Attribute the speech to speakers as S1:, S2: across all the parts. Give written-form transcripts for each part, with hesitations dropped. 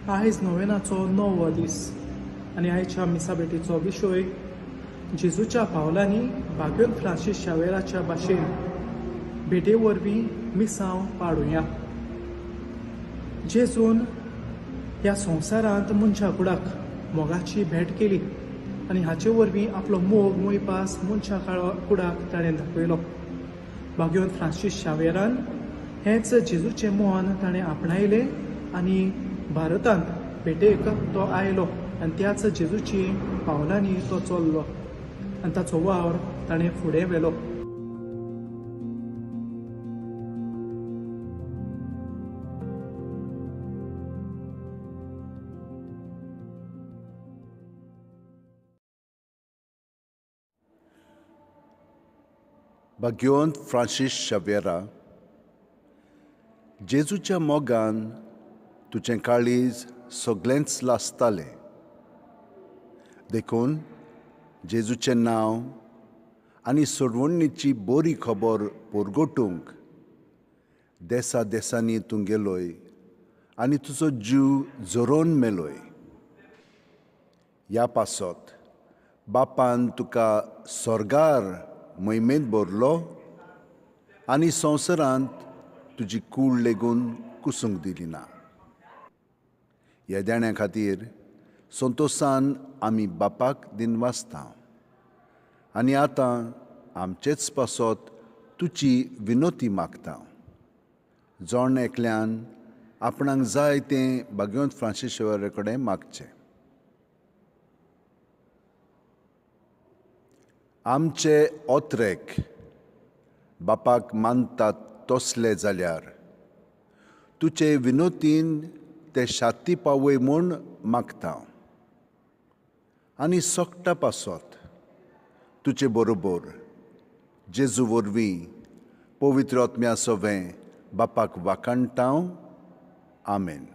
S1: आयज नोवेनाचो णवो दीस आनी आयच्या मिसा भेटीचो विशय जेजूच्या पावलांनी भाग्योन फ्रांसीस शावेराच्या भाशेन भेटे वरवीं मिसांव पाडुया. जेजून ह्या संवसारांत मनशा कुडाक मोगाची भेट केली आनी हाचे वरवीं आपलो मोग मोयपास मनशा कुडाक ताणें दाखयलो. भाग्योन फ्रांसीस शावेरान हेंच जेजूचें मन ताणें आपणायलें आनी भारतांत भेटेक तो आयलो आनी त्याच जेजूची पावलांनी तो चल्लो आनी ताचो वावर ताणें फुडें व्हेलो.
S2: भाग्योन फ्रांसीस शावेरा, जेजूच्या मोगान तुजें काळीज सगळेंच लासतालें, देखून जेजूचें नांव आनी सोडवणीची बरी खबर परगटूंक देसा देसांनी तूं गेलोय आनी तुजो जीव झरोवन मेलोय. ह्या पासत बापान तुका स्वर्गार म्हयमेंत भरलो आनी संवसारांत तुजी कूड लेगून कुसूंक दिली ना. ह्या देण्या खातीर संतोसान आमी बापाक दिनवासता आनी आतां आमचेच पासत तुजी विनोती मागता. जण एकल्यान आपणाक जाय तें भाग्योन फ्रांसीस शावेरा कडेन मागचें. आमचे ओत्रेक बापाक मानतात तसले जाल्यार तुजे विनोतीन ते शाती पावय म्हूण मागता आनी सोकटा पासत तुजे बरोबर जेजू वरवीं पवित्र आत्म्या सवें बापाक वाखाणटा. आमेन.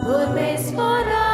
S3: परमेश्वरा,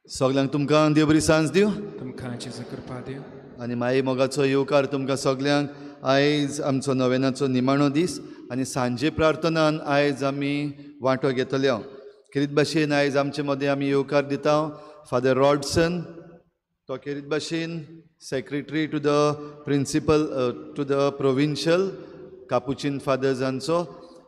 S3: सगल्यांक तुमकां देव बरी सांज दिवं,
S4: तुमकां जेजू कृपा दिवं
S3: आनी माई मोगाचो येवकार तुमकां सगल्यांक। आयज आमचो नोवेनाचो निमाणो दीस आनी सांजे प्रार्थनान आयज आमी वांटो घेतले। खेरीत भाशेन आयज आमचे मदें आमी येवकार दिता फादर रॉडसन, तो खेरीत भाशेन secretary to the principal to the provincial Capuchin फादर्सांचो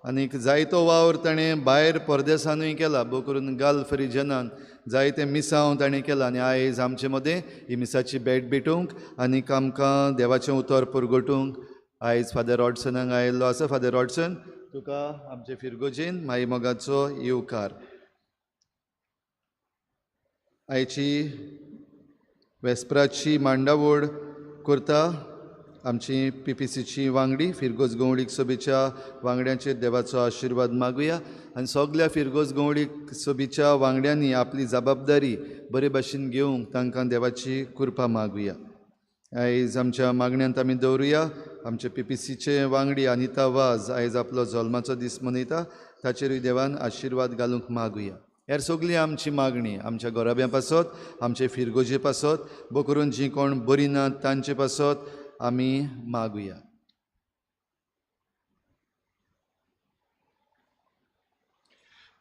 S3: आनीक जायतो वावर ताणें भायर परदेसानूय केला, भोव करून गल्फ रिजनान जायते मिसांव ताणें केला आनी आयज आमचे मदें ही मिसाची भेट भेटूंक आनीक आमकां देवाचें उतर पुरगोटूंक आयज फादर रॉडसनाक आयिल्लो आसा। फादर रॉडसन, तुका आमचे फिरगोजेन माई मोगाचो येवकार। आयची वेस्पराची मांडावळ करता आमची पी पी सीची वांगडी फिरगोज गवळीक सभेच्या वांगड्यांचेर देवाचो आशिर्वाद मागुया आनी सगल्या फिरगोज गवळीक सभेच्या वांगड्यांनी आपली जबाबदारी बरे भाशेन घेवंक तांकां देवाची कृपा मागुया। आयज आमच्या मागण्यांत आमी दवरुया आमचे पी पी सीचे वांगडी अनिता वाज आयज आपलो जल्माचो दीस मनयता, ताचेरूय देवान आशिर्वाद घालूंक मागुया। हेर सगळी आमची मागणी आमच्या घराब्यां पासत, आमचे फिरगोजे पासत, भोव करून जीं कोण बरी नात तांचे पासत आमी मागुया।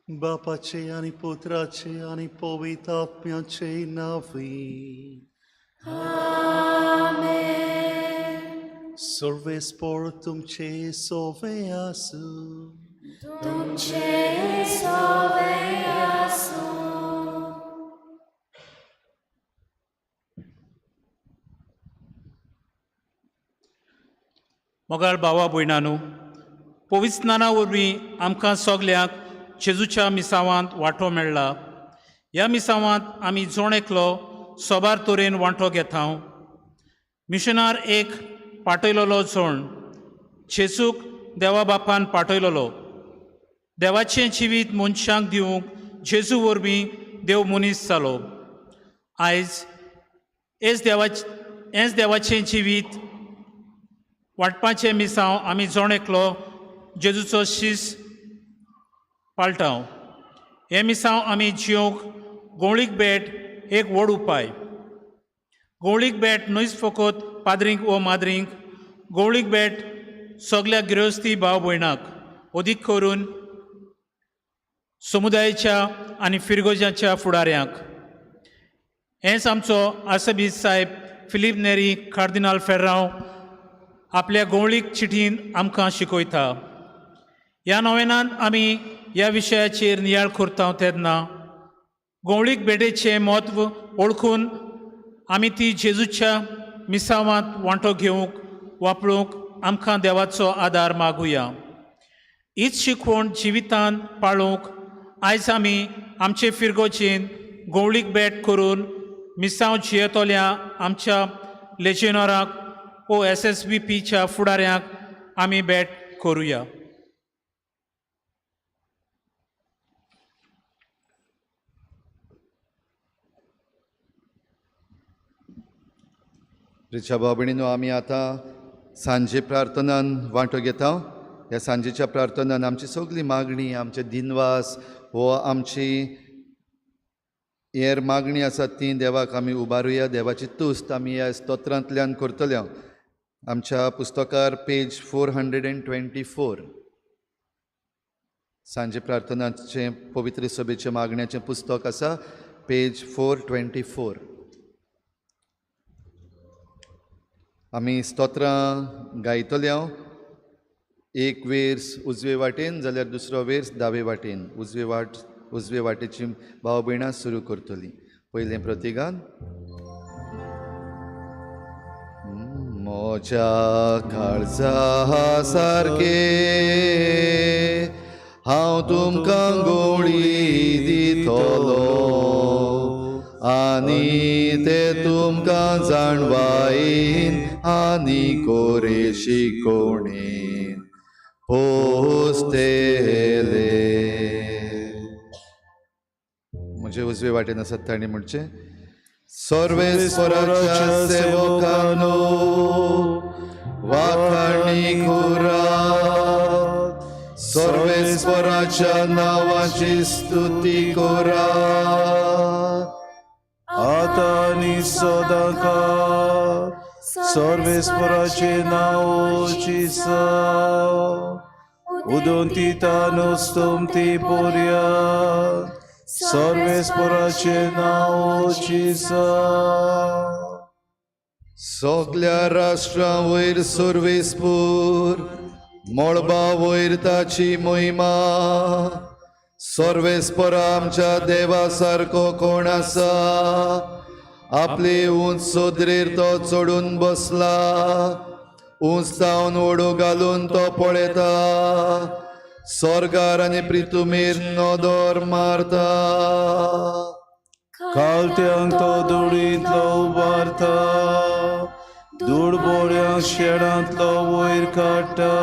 S5: बापाचे आनी पुत्राचे आनी पवित्र आत्म्याचे नांवी
S6: आमेन।
S5: सर्वेस्पर तुमचे सोवे आसूं,
S6: तुमचे सोवे आसूं।
S7: मोगाळ भावा भयणांनो, पवित्रस्नाना वरवीं आमकां सगल्यांक जेजूच्या मिसावांत वांटो मेळ्ळा। ह्या मिसावांत आमी जण एकलो सोबार तरेन वांटो घेता। मिशनार एक पाटयलोलो जण जेजूक देवा बापान पाटयलोलो। देवाचें जिवीत मनशांक दिवंक जेजू वरवीं देव मनीस जालो। आयज हेच देवाचें जिवीत वांटपाचें मिसांव आमी जण एकलो जेजूचो शीस पाळटा। हें मिसांव आमी जियोंक गवळीक भेट एक व्हड उपाय। गवळीक भेट न्हयच फकत पाद्रींक वो माद्रींक, गवळीक भेट सगल्या गिरेस्ती भाव भयणाक, अदीक करून समुदायाच्या आनी फिरगोजाच्या फुडाऱ्यांक। हेंच आमचो आर्सबीस साहेब फिलीप नेरी कार्दिनाल फेर्रांव आपल्या गवळीक चिठीन आमकां शिकयता। ह्या नोवेनांत आमी ह्या विशयाचेर नियाळ करता तेन्ना गवळीक भेटेचें म्हत्व वळखून आमी ती जेजूच्या मिसावांत वांटो घेवंक वापरूंक आमकां देवाचो आदार मागुया। हीच शिकवण जिवितांत पाळूंक आयज आमी आमचे फिरगोजेन गवळीक भेट करून मिसांव जियेतल्या आमच्या लेजेनोराक ओ एस एस बी पीच्या फुडाऱ्यांक आमी भेट करुया।
S3: प्रिच्या भाव भयणीनो, आमी आतां सांजे प्रार्थनान वांटो घेता। ह्या सांजेच्या प्रार्थनान आमची सगळी मागणी, आमचे दिनवास हो आमची हेर मागणी आसा ती देवाक आमी उबारुया। देवाची तुस्त आमी ह्या स्तोत्रांतल्यान करतले। आमच्या पुस्तकार पेज 424 सांजे प्रार्थनाचें पवित्र सभेचें मागण्याचें पुस्तक आसा। पेज 424. आमी स्तोत्रां गायतले हांव. एक वेर्स उजवे वाटेन जाल्यार दुसरो वेर्स दावे वाटेन. उजवे वाटेची भाव भयणां सुरू करतली. पयलें प्रतिगान. म्हज्या काळजा सारकें हांव तुमकां गोळी दितलो आनी ते तुमकां जाणवायेन आनी कोरे शिकोवणेन पोसतले. म्हजे उजवे वाटेन आसात तांणी म्हणचें, सर्वेस्पराच्या सेवकांनो वाखाणी करात, सर्वेस्पराच्या नांवाची स्तुती करात.
S5: आतां आनी सदांकाळ सर्वेस्पराचें नांव चिसा उदंतितान स्तुती पर्यंत सर्वेस्पराचें नांव चिसा.
S3: सगल्या राष्ट्रां वयर सर्वेस्पूर, मळबा वयर ताची महिमा. सर्वेस्परा आमच्या देवा सारको कोण आसा? आपले उंच सोदरेर तो चडून बसला, उंच जावन ओडो घालून तो पळयता, स्वर्गार आनी प्रितुमेर नदर मारता.
S5: खालत्यांक तो धुळींतलो उबारता, दुडबोळ्यांक शेणांतलो वयर काडटा,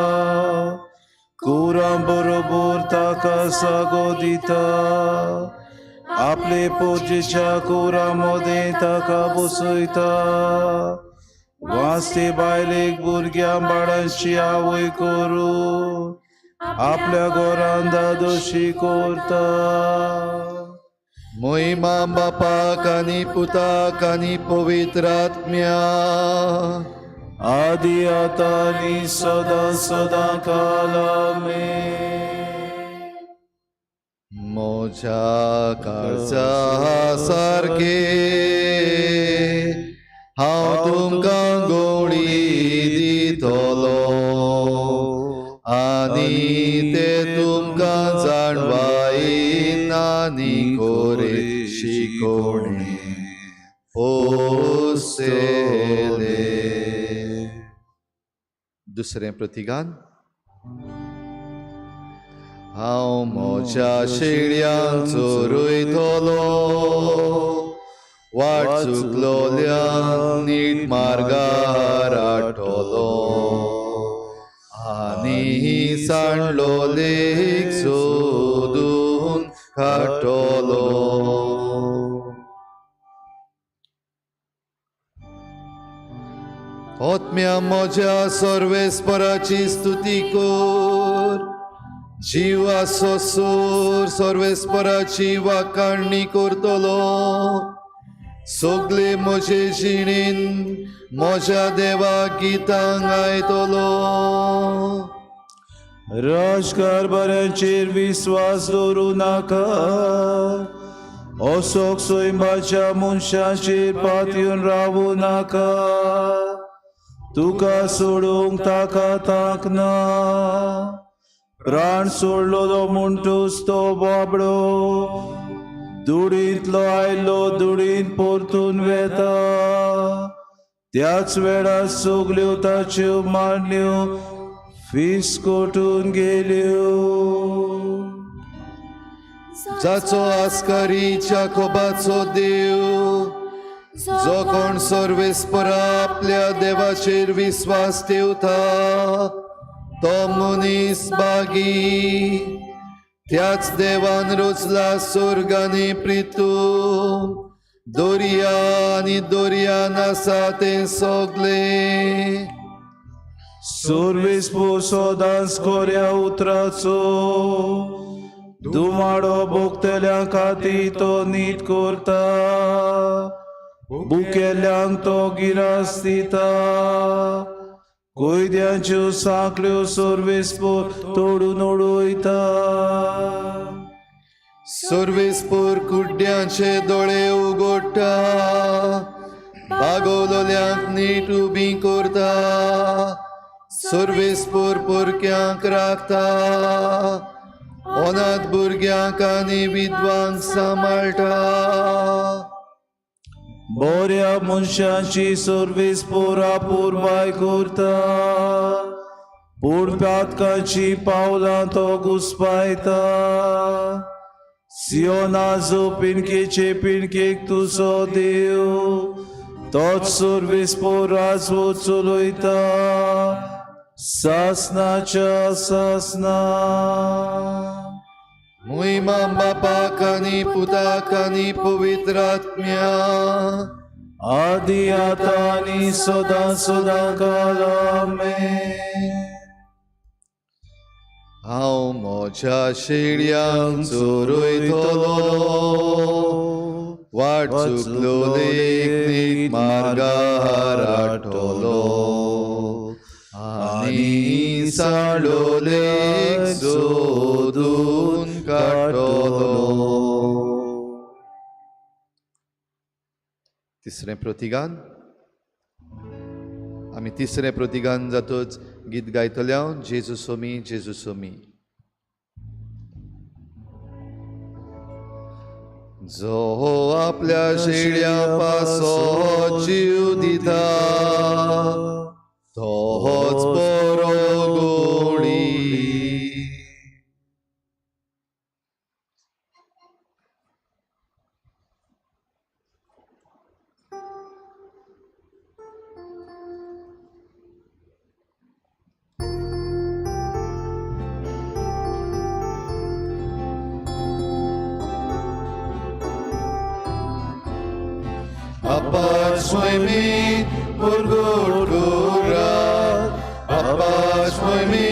S5: कुरां बरोबर ताका सागो दिता, आपले पोजेच्या कुरां मदें ताका बसयता. वास्ते बायलेक भुरग्यां बाळांची आवय करून आपल्या घरान दादोशी करता.
S3: महिमा बापाक आनी पुताक आनी पवित्र आत्म्याक,
S5: आदी आतां आनी सदां सदां काल. आमेन.
S3: म्हज्या काळजा सारकें हांव तुमकां गोळी दितलो आनी ते तुमकां जाणवायेन आनी कोरे शिकोवणे पोसतले. दुसरें प्रतिगान. हांव म्हज्या शेळयांक चरयतलो, वाट चुकलोल्यांक नीट मार्गार हाडटलो आनी सांडलोलेक सोदून काडटलो. आत्म्या म्हज्या सर्वेस्पराची स्तुती कर, जिवा सोसूर सर्वेस्पराची वाखाणणी करतलो. सगले म्हजे जिणेन म्हज्या देवा गितां गायतलो.
S5: राजकारभाऱ्यांचेर विस्वास दवरूं नाका, असोक सैमाच्या मनशाचेर पातयेवन रावूं नाका. तुका सोडूंक ताका तांक ना, प्राण सोडलो म्हणटूच तो बाबडो दुडींतलो आयलो दुडींत परतून वेता. त्याच वेळार सगल्यो ताच्यो मांडण्यो फिसकटून गेल्यो.
S3: जाचो आस्कारी जाकोबाचो देव, जो कोण सर्वेस्परा आपल्या देवाचेर विस्वास ठेवता तो मनीस बागी. त्याच देवान रचला स्वर्ग आनी प्रितूम, दर्या आनी दर्यान आसा तें सगलें.
S5: सर्वेस्पोर सदांच खऱ्या उतराचो दुमाडो भोगतल्या खातीर तो नीत करता, भुकेल्ल्यांक तो गिरास दिता. कैद्यांच्यो सांकळ्यो सर्वेस्पोर तोडून उडयता.
S3: सर्वेस्पोर कुड्ड्यांचे दोळे उगडटा, बागवलोल्यांक नीट उबी करता, सर्वेस्पोर पोरक्यांक राखता, अनाथ भुरग्यांक आनी विद्वांक सांबाळटा.
S5: बऱ्या मनशांची सर्वीस पुरा पुरवाय करता, पूण पातकांची पावलां तो घुसपायता. सियोनाचो पिणकेचे पिणकेक तुजो देव, तोच सर्वीस पोराचो चलयता सासनाच्या सासना.
S3: मोहिमा बापाक आनी पुताक आनी पवित्र आत्म्या,
S5: आदी आतां आनी सदां सदां काल. आमेन.
S3: हांव म्हज्या शेळयांक चोरयतलो, वाट चुकलो लेख मार्गार हाडटलो, आनी सांडलो लेख सोदून काडटलो. तिसरें प्रतिगान. आमी तिसरें प्रतिगान जातच गीत गायतले हांव, जेजू सोमी जेजू सोमी. जो आपल्या शेळ्या पासो जीव दिता, तोच बरो गोडी. Apaç moimi urgur gurat, Apaç moimi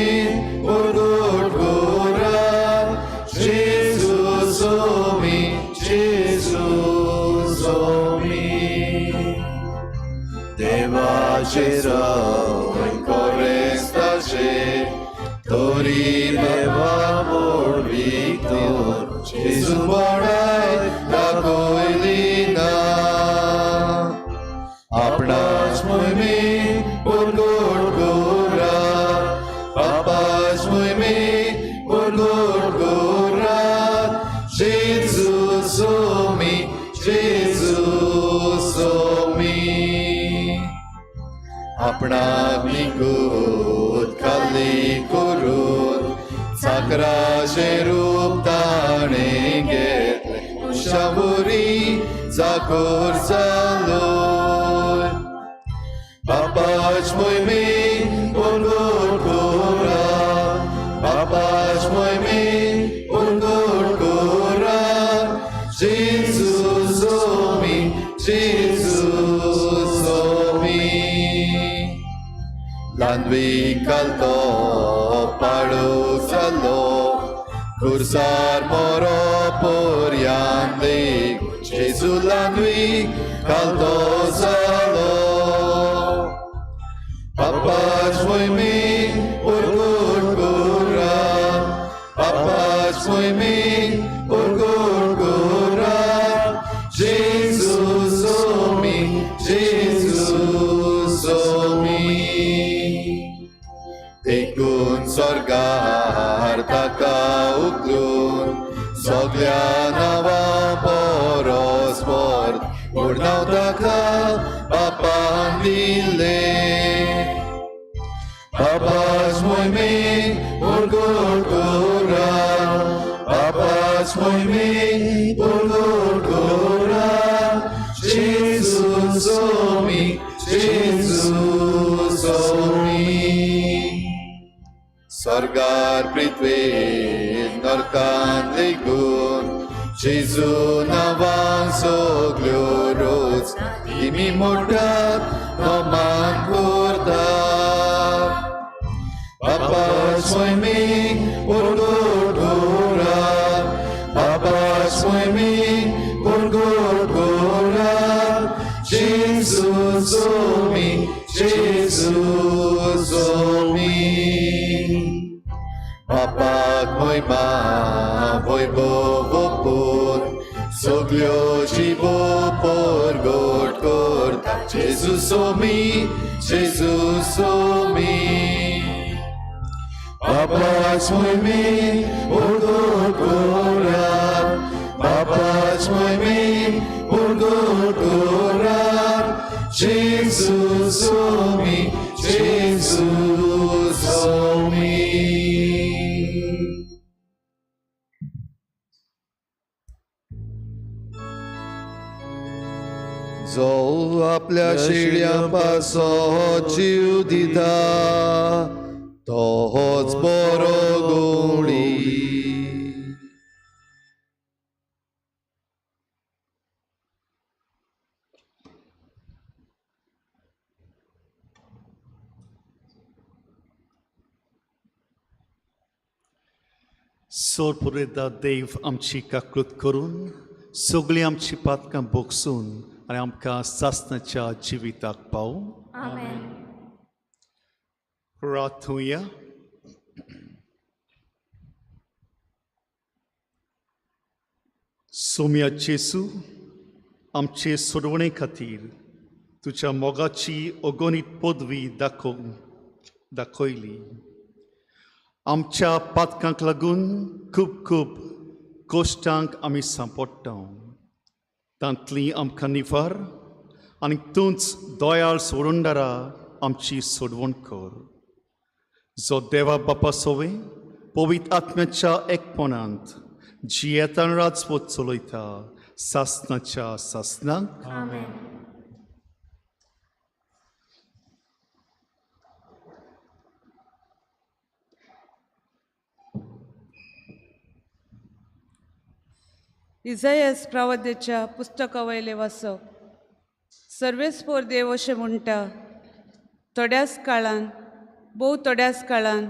S3: urgur gurat, Jesus omi, Jesus omi. Devace rău corestace, Tori deva vor victor, Jesus morai dacoilina. आपणाच मोहिमे पुरगोड गोरा, बापाच मोहिमे पुरगोड गोरा, जेजू सोमी जेजू सोमी. आपणाक निकूत खाली करून साकराचें रूप ताणें घेतलें, मनशावरी चाकोर जालो. Papaç moimi urgur gura, Papaç moimi urgur gura, Jesus omi, Jesus omi. Landvi kalto palu salo, kursar moro poryandik, Jesus landvi kalto salo. Papaç moimi urgur gura, Papaç moimi urgur gura, Jesus omi, Jesus omi. Tekun sorgar taka uklun, सगळ्या नांवां परस परत व्हड ताका बापान दिलें. Papaç moimi urgur gura, Papaç moimi urgur gura, Jesus omi, Jesus omi. Sargar पृथ्वेर नरकान लेगून, जेजू नांवान सगल्यो रोज तिमी मोटात नमान करतात. Papaç moimi urgur gura, Papaç moimi urgur gura, Jesus omi, Jesus omi. Papak moima voivovopu, सगल्यो जिबो परगट करता जेजू सोमी जेजू सोमी बापाच मोहिमे उर्गोट कोरात बापाच मोहिमे उर्गोट कोरात जेजू सोमी जेजू सोमी. जो आपल्या शेळ्यां पासो जीव दिता तोच बरो गोडी.
S8: सोरपुरेदा देव आमची काकृत करून सगळीं आमची पातकां भोगसून आनी आमकां सासणाच्या जिविताक पावूं.
S6: आमेन.
S8: प्रार्थुया. सोम्या जेजू आमचे सोडवणे खातीर तुज्या मोगाची अगणीत पदवी दाखयली. आमच्या पातकांक लागून खूब खूब कश्टांक आमी सांपडटा तांतली आमकां निफार आनी तूंच दयाळ सोडणदारा आमची सोडवण कर. जो देवा बापा सोवे पवित्र आत्म्याच्या एकपणांत जियेतान राजपूत चलयता सासनाच्या सासनाक.
S6: आमेन.
S9: इजायस प्रवाद्याच्या पुस्तका वयलें वाचप. सर्वेस्पोर देव अशें म्हणटा, थोड्याच काळान भोव थोड्याच काळान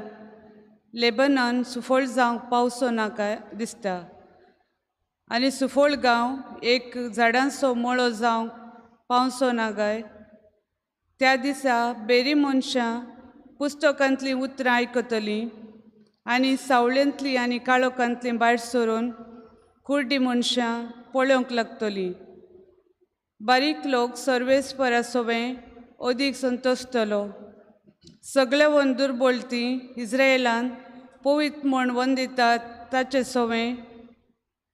S9: लेबनन सुफळ जावंक पावसो ना काय दिसता आनी सुफळ गांव एक झाडांचो मळो जावंक पावसो ना काय. त्या दिसा बेरी मनशां पुस्तकांतलीं उतरां आयकतलीं आनी सावळेंतलीं आनी काळोखांतलीं भायर सरून कुर्डी मनशां पळोवंक लागतलीं. बारीक लोक सर्वेस्परा सोवें अदीक संतोशतलो. सगळे वन दुर्बोलती इस्रायलान पवित्र म्हण वंदितात ताचे सोवें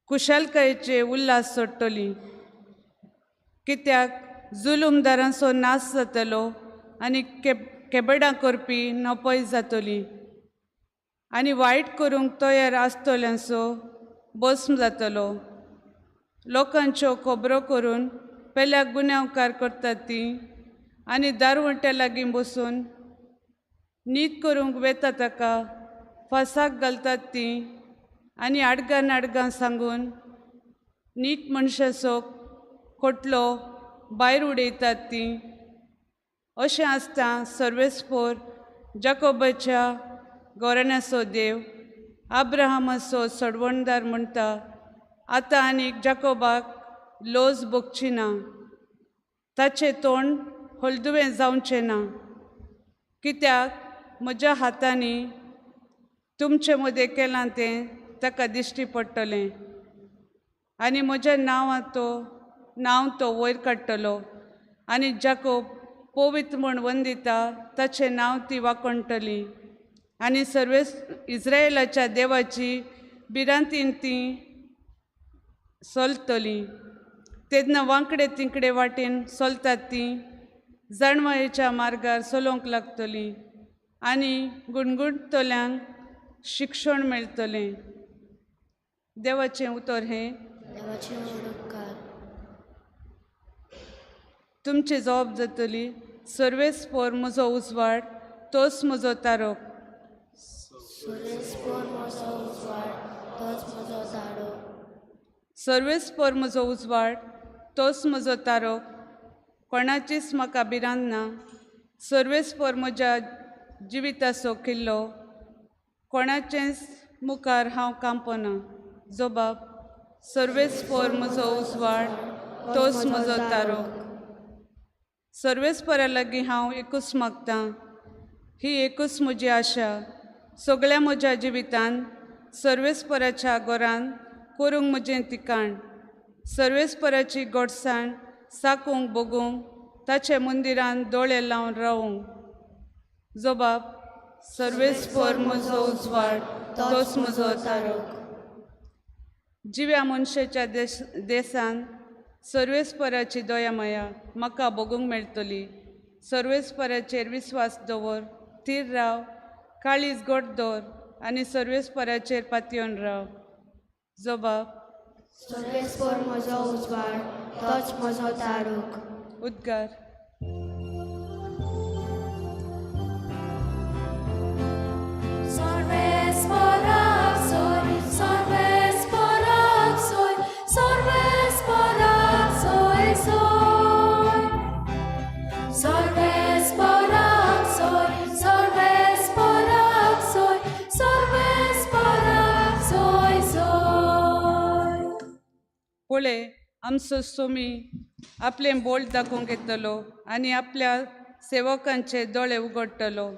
S9: कुशालकायेचे उल्हास सोडटली. कित्याक जुलूमदारांचो नाश जातलो आनी केबडां करपी नपय जातली आनी वायट करूंक तयार आसतल्यांचो भस्म जातलो. लोकांच्यो खबरो करून पेल्याक गुन्यांवकार करतात ती आनी दारवंट्या लागीं बसून न्हीद करूंक वेता ताका फासाक घालतात ती आनी आडगां नाडगां सांगून नीट मनशाचो खोटलो भायर उडयतात ती. अशें आसता सर्वेस्पोर जाकोबाच्या गोरण्याचो देव आब्राहामाचो सोडवणदार म्हणटा, आतां आनीक जाकोबाक लोज भोगची ना, ताचें तोंड हळदुवें जावचें ना. कित्याक म्हज्या हातांनी तुमचे मदें केलां तें ताका दिश्टी पडटलें आनी म्हज्या नांवां तो नांव तो वयर काडटलो आनी जाकोब पवित्र म्हण वंदिता ताचें नांव ती वाखणटली आनी सर्वेस इस्रायलाच्या देवाची भिरांतीन ती चलतली. तेन्ना वांकडे तिकडे वाटेन चलतात ती जाणवायेच्या मार्गार चलोवंक लागतली आनी गुणगुणतल्यांक शिक्षण मेळटलें. देवाचें उतर हें.
S6: देवाचें उपकार.
S9: तुमची जबाब जातली. सर्वेस्पोर म्हजो उजवाड तोच म्हजो तारोक.
S6: सर्वेस्पोर म्हजो उजवाड तोच म्हजो तारो.
S9: सर्वेस्पोर म्हजो उजवाड तोच म्हजो तारोक. कोणाचीच म्हाका भिरांत ना. सर्वेस्पोर म्हज्या जिविताचो किल्लो. कोणाचेच मुखार हांव कांपना. जबाब. सर्वेस्पोर म्हजो उजवाड तोच म्हजो तारोक. सर्वेस्पोरा लागीं हांव एकूच मागतां, ही एकूच म्हजी आशा. सगळ्या म्हज्या जिवितान सर्वेस्पोराच्या घरान करूंक म्हजें ठिकाण. सर्वेस्पराची गोडसाण साकूंक बगूंक ताचे मंदिरान दोळे लावन रावूंक. जोबाब, सर्वेस्पर म्हजो उजवाड, तोच म्हजो तारोक. जिव्या मनशाच्या देसान सर्वेस्पराची दया माया म्हाका बगूंक मेळटली. सर्वेस्पराचेर विस्वास दवर, थीर राव, काळीज गोड दवर आनी सर्वेस्पराचेर पातयेवन राव. जबाब,
S6: सर्वेस्पर म्हजो उजवाड, तोच म्हजो तारूक.
S9: उद्गार. पळय, आमचो सोमी आपलें बोल दाखोवंक येतलो आनी आपल्या सेवकांचे दोळे उगडटलो.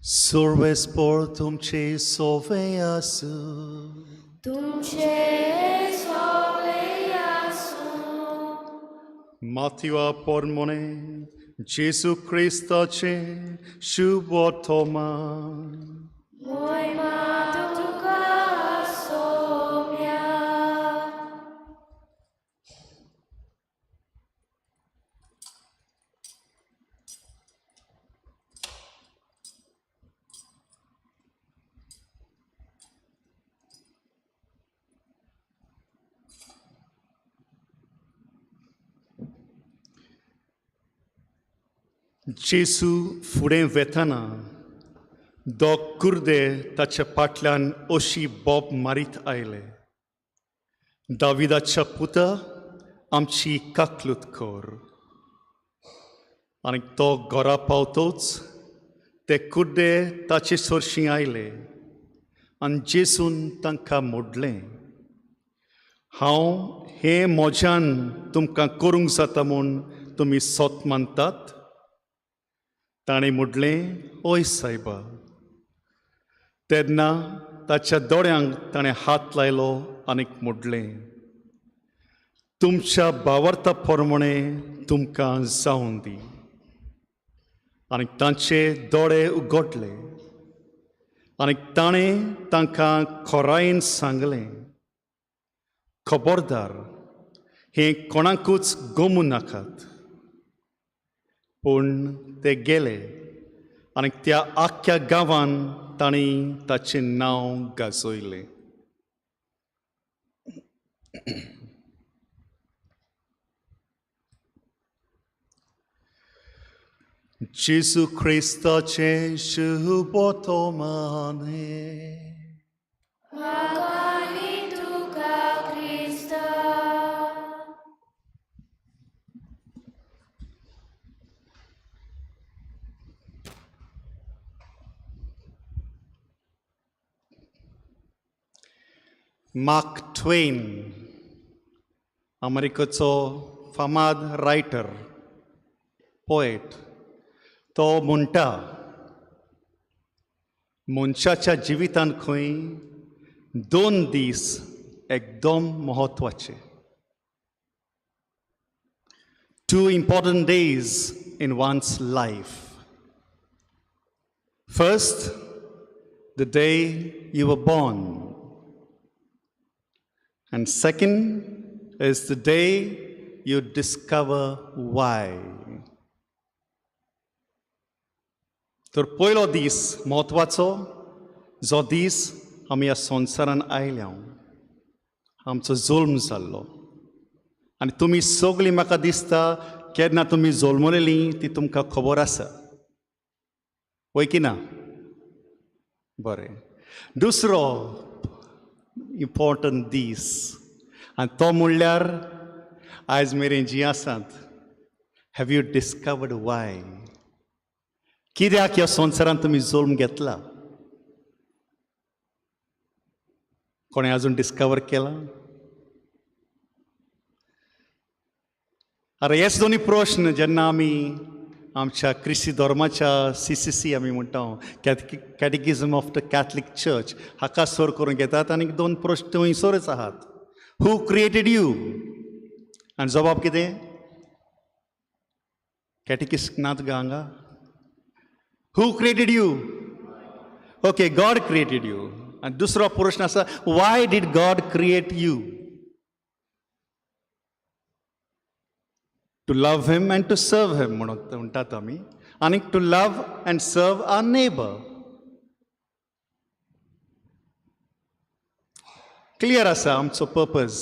S8: सर्वेस्पर तुमचे सोवे आसूं.
S6: तुमचे सोवे आसूं.
S8: माथ्युआ पोरमोणे जेजू क्रिस्ताचे शुभ वर्तमान.
S6: मोयमा तुका सोम्या.
S8: जेजू फुडें वेतना दोग कुर्दे ताच्या फाटल्यान अशी बोब मारीत आयले, दाविदाच्या पुता आमची काकलूत कर. आनी तो घरा पावतोच ते कुर्दे ताचे सरशीं आयले आनी जेजून तांकां मोडलें, हांव हें म्हज्यान तुमकां करूंक जाता म्हूण तुमी सोत मानतात? ताणें म्हणलें, हय सायबा. तेन्ना ताच्या दोळ्यांक ताणें हात लायलो आनी म्हणलें, तुमच्या बावर्ता प्रमाणें तुमकां जावन दी. आनी तांचे दोळे उगडले आनी ताणें तांकां खोरायेन सांगलें, खबरदार, हें कोणाकूच गमूं नाकात. पूण ते गेले आनी त्या आख्ख्या गांवान तांणी ताचें नांव गाजयलें. जेजू क्रिस्ताचें शुभ वर्तमान. मार्क ट्वेन, अमेरिकेचो फामाद रायटर, पोएट, तो म्हणटा, मनशाच्या जिवितांत खंय दोन दीस एकदम म्हत्वाचे. Two important days in one's life. First, the day you were born. And second is the day you discover why. तर पयलो दीस म्हत्वाचो, जो दीस आमी ह्या संवसारान आयल्या, आमचो जल्म जाल्लो. आनी तुमी सगळीं म्हाका दिसता केन्ना तुमी जल्मलेलीं ती तुमकां खबर आसा, वय की ना? बरें. दुसरो इम्पॉर्टंट दीस आनी तो म्हणल्यार आयज मेरेन जीं आसात have you discovered वाय कित्याक ह्या संवसारांत तुमी जल्म घेतला? कोणें अजून डिस्कवर केला? आरे हेच दोनी प्रश्न जेन्ना आमी आमच्या क्रिस्ती धर्माच्या सी सी सी आमी म्हणटा catechism of the Catholic church हाका सर करून घेतात आनी दोन प्रश्न थंयसरच आहात. हू क्रिएटेड you? आनी जबाब कितें? कॅटिकिस्ट नात गा हांगा. Who created you? Okay, God created you. आनी दुसरो प्रश्न आसा, why did God create you? To love him and to serve him म्हणून म्हणटात आमी, आनी to love and serve our neighbour. Clear आसा आमचो पर्पज.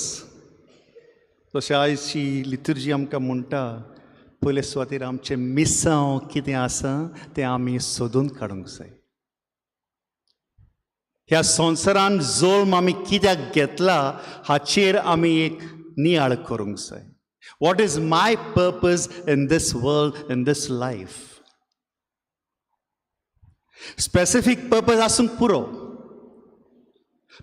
S8: तशें आयची लितुर्जी आमकां म्हणटा पयले सुवातेर आमचें मिसांव कितें आसा तें आमी सोदून काडूंक जाय. ह्या संवसारान जल्म आमी कित्याक घेतला हाचेर आमी एक नियाळ करूंक जाय. What is my purpose in this world, in this life? Specific purpose आसूंक पुरो,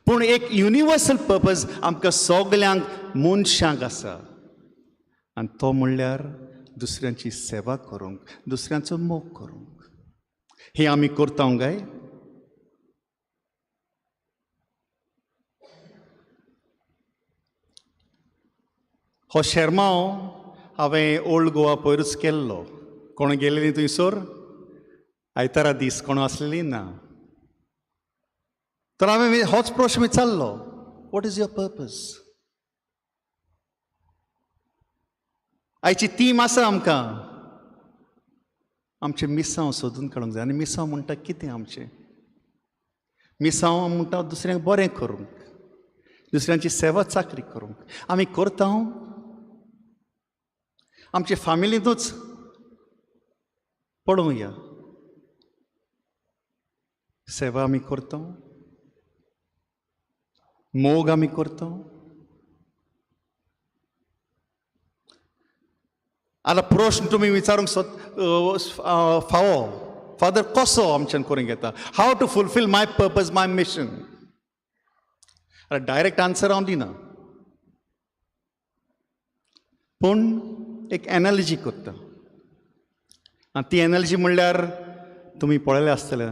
S8: पूण एक युनिवर्सल पर्पज आमकां सगल्यांक मनशांक आसा आनी तो म्हणल्यार दुसऱ्यांची सेवा करूंक, दुसऱ्यांचो मोग करूंक. हें आमी करता काय? हो शेरमांव हांवें ओल्ड गोवा पयरूच केल्लो. कोण गेलेली थंयसर आयतारा दीस कोण आसलेली ना. तर हांवें होच प्रश्न विचारलो, what is your purpose? आयची थीम आसा आमकां आमचें मिसांव सोदून काडूंक जाय. आनी मिसांव म्हणटा कितें? आमचें मिसांव म्हणटा दुसऱ्यांक बरें करूंक, दुसऱ्यांची सेवा चाकरी करूंक. आमी करता? आमचे फामिलींतूच पळोवया, सेवा आमी करता, मोग आमी करता. आतां प्रश्न तुमी विचारूंक फावो, फादर कसो आमच्यान करूंक येता? How to fulfil my purpose, my mission? आतां डायरेक्ट आन्सर हांव दिना, पूण एक एनर्जी करता. आनी ती एनर्जी म्हणल्यार तुमी पळयलें आसतलें,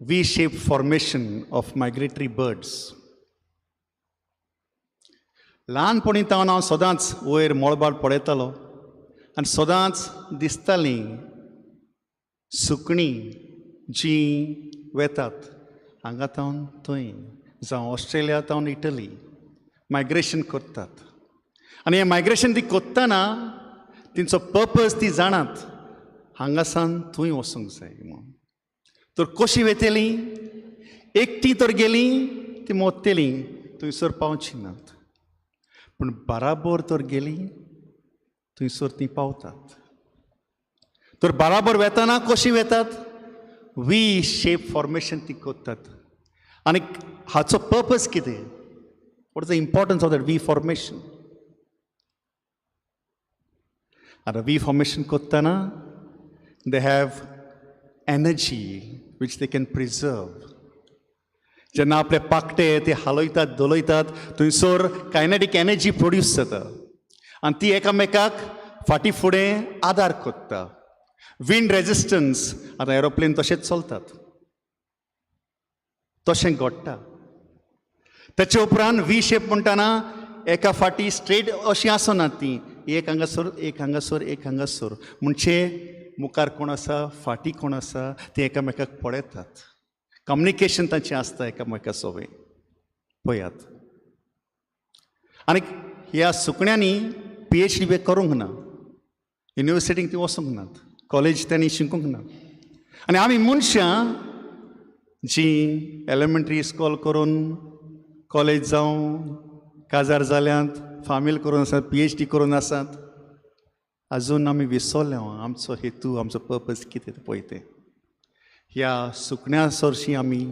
S8: V shape formation of migratory birds. ल्हानपणी तावन हांव सदांच वयर मळबार पळयतालो आनी सदांच दिसतालीं सुकणीं जीं वेतात हांगा तावन थंय, जावं ऑस्ट्रेलिया तावन इटली, मायग्रेशन करतात. आनी हें मायग्रेशन ती करतना तेंचो पर्पज ती जाणात, हांगासान थंय वचूंक जाय म्हणून. तर कशीं वेतलीं? एकटीं तर गेलीं ती मोत्तेलीं, थंयसर पावचीं नात. पूण बाराबर तर गेलीं थंयसर तीं पावतात. तर बाराबर वेतना कशीं वेतात? वी शेप फॉर्मेशन ती करतात. आनी हाचो पर्पज कितें? What is the importance of that V formation? आतां वी फॉर्मेशन करतना they have energy which they can preserve. जेन्ना आपले पाकटे ते हालयतात धोलयतात थंयसर कायनेटीक एनर्जी प्रोड्यूस जाता आनी ती एकामेकाक फाटीं फुडें आदार करता. विंड रेजिस्टन्स, आतां एरोप्लेन तशेंच चलतात, तशें घडटा. तेचे उपरांत वी शेप म्हणटाना एका फाटी स्ट्रेट अशीं आसना ती, एक हांगासर एक हांगासर एक हांगासर, म्हणजे मुखार कोण आसा फाटीं कोण आसा ते एकामेकाक पळयतात. कम्युनिकेशन तांचें आसता एकामेका सोबें. पळयात, आनी ह्या सुकण्यांनी PhD बी करूंक ना, युनिवर्सिटीक ती वचूंक नात, कॉलेज तांणी शिकूंक ना. आनी आमी मनशां जीं एलिमेंट्री इस्कॉल करून कॉलेज जावं काजार जाल्यांत, फामील करून आसात, PhD करून आसात, अजून आमी विसरले आमचो हेतू, आमचो पर्पज कितें तें पळय तें. ह्या सुकण्या सरशीं आमी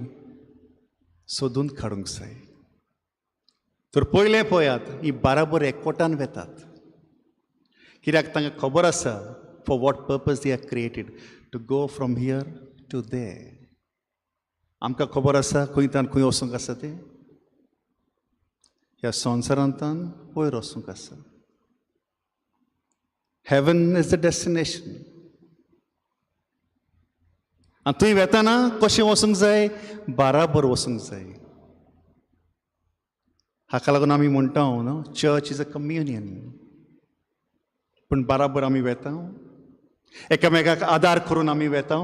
S8: सोदून काडूंक जाय. तर पयलें पळयात, ही बाराबर एकवटान वेतात, कित्याक तांकां खबर आसा for what purpose they are created, to go from here to there. आमकां खबर आसा खंयतान खंय वचूंक आसा तें, ह्या संवसारांतान वयर वचूंक आसा. Heaven is the destination. आनी थंय वेताना कशें वचूंक जाय, बाराबर वचूंक जाय. हाका लागून आमी म्हणटा न्हू, चर्च is a communion. पूण बाराबर आमी वेता, एकामेकाक आदार करून आमी वेता,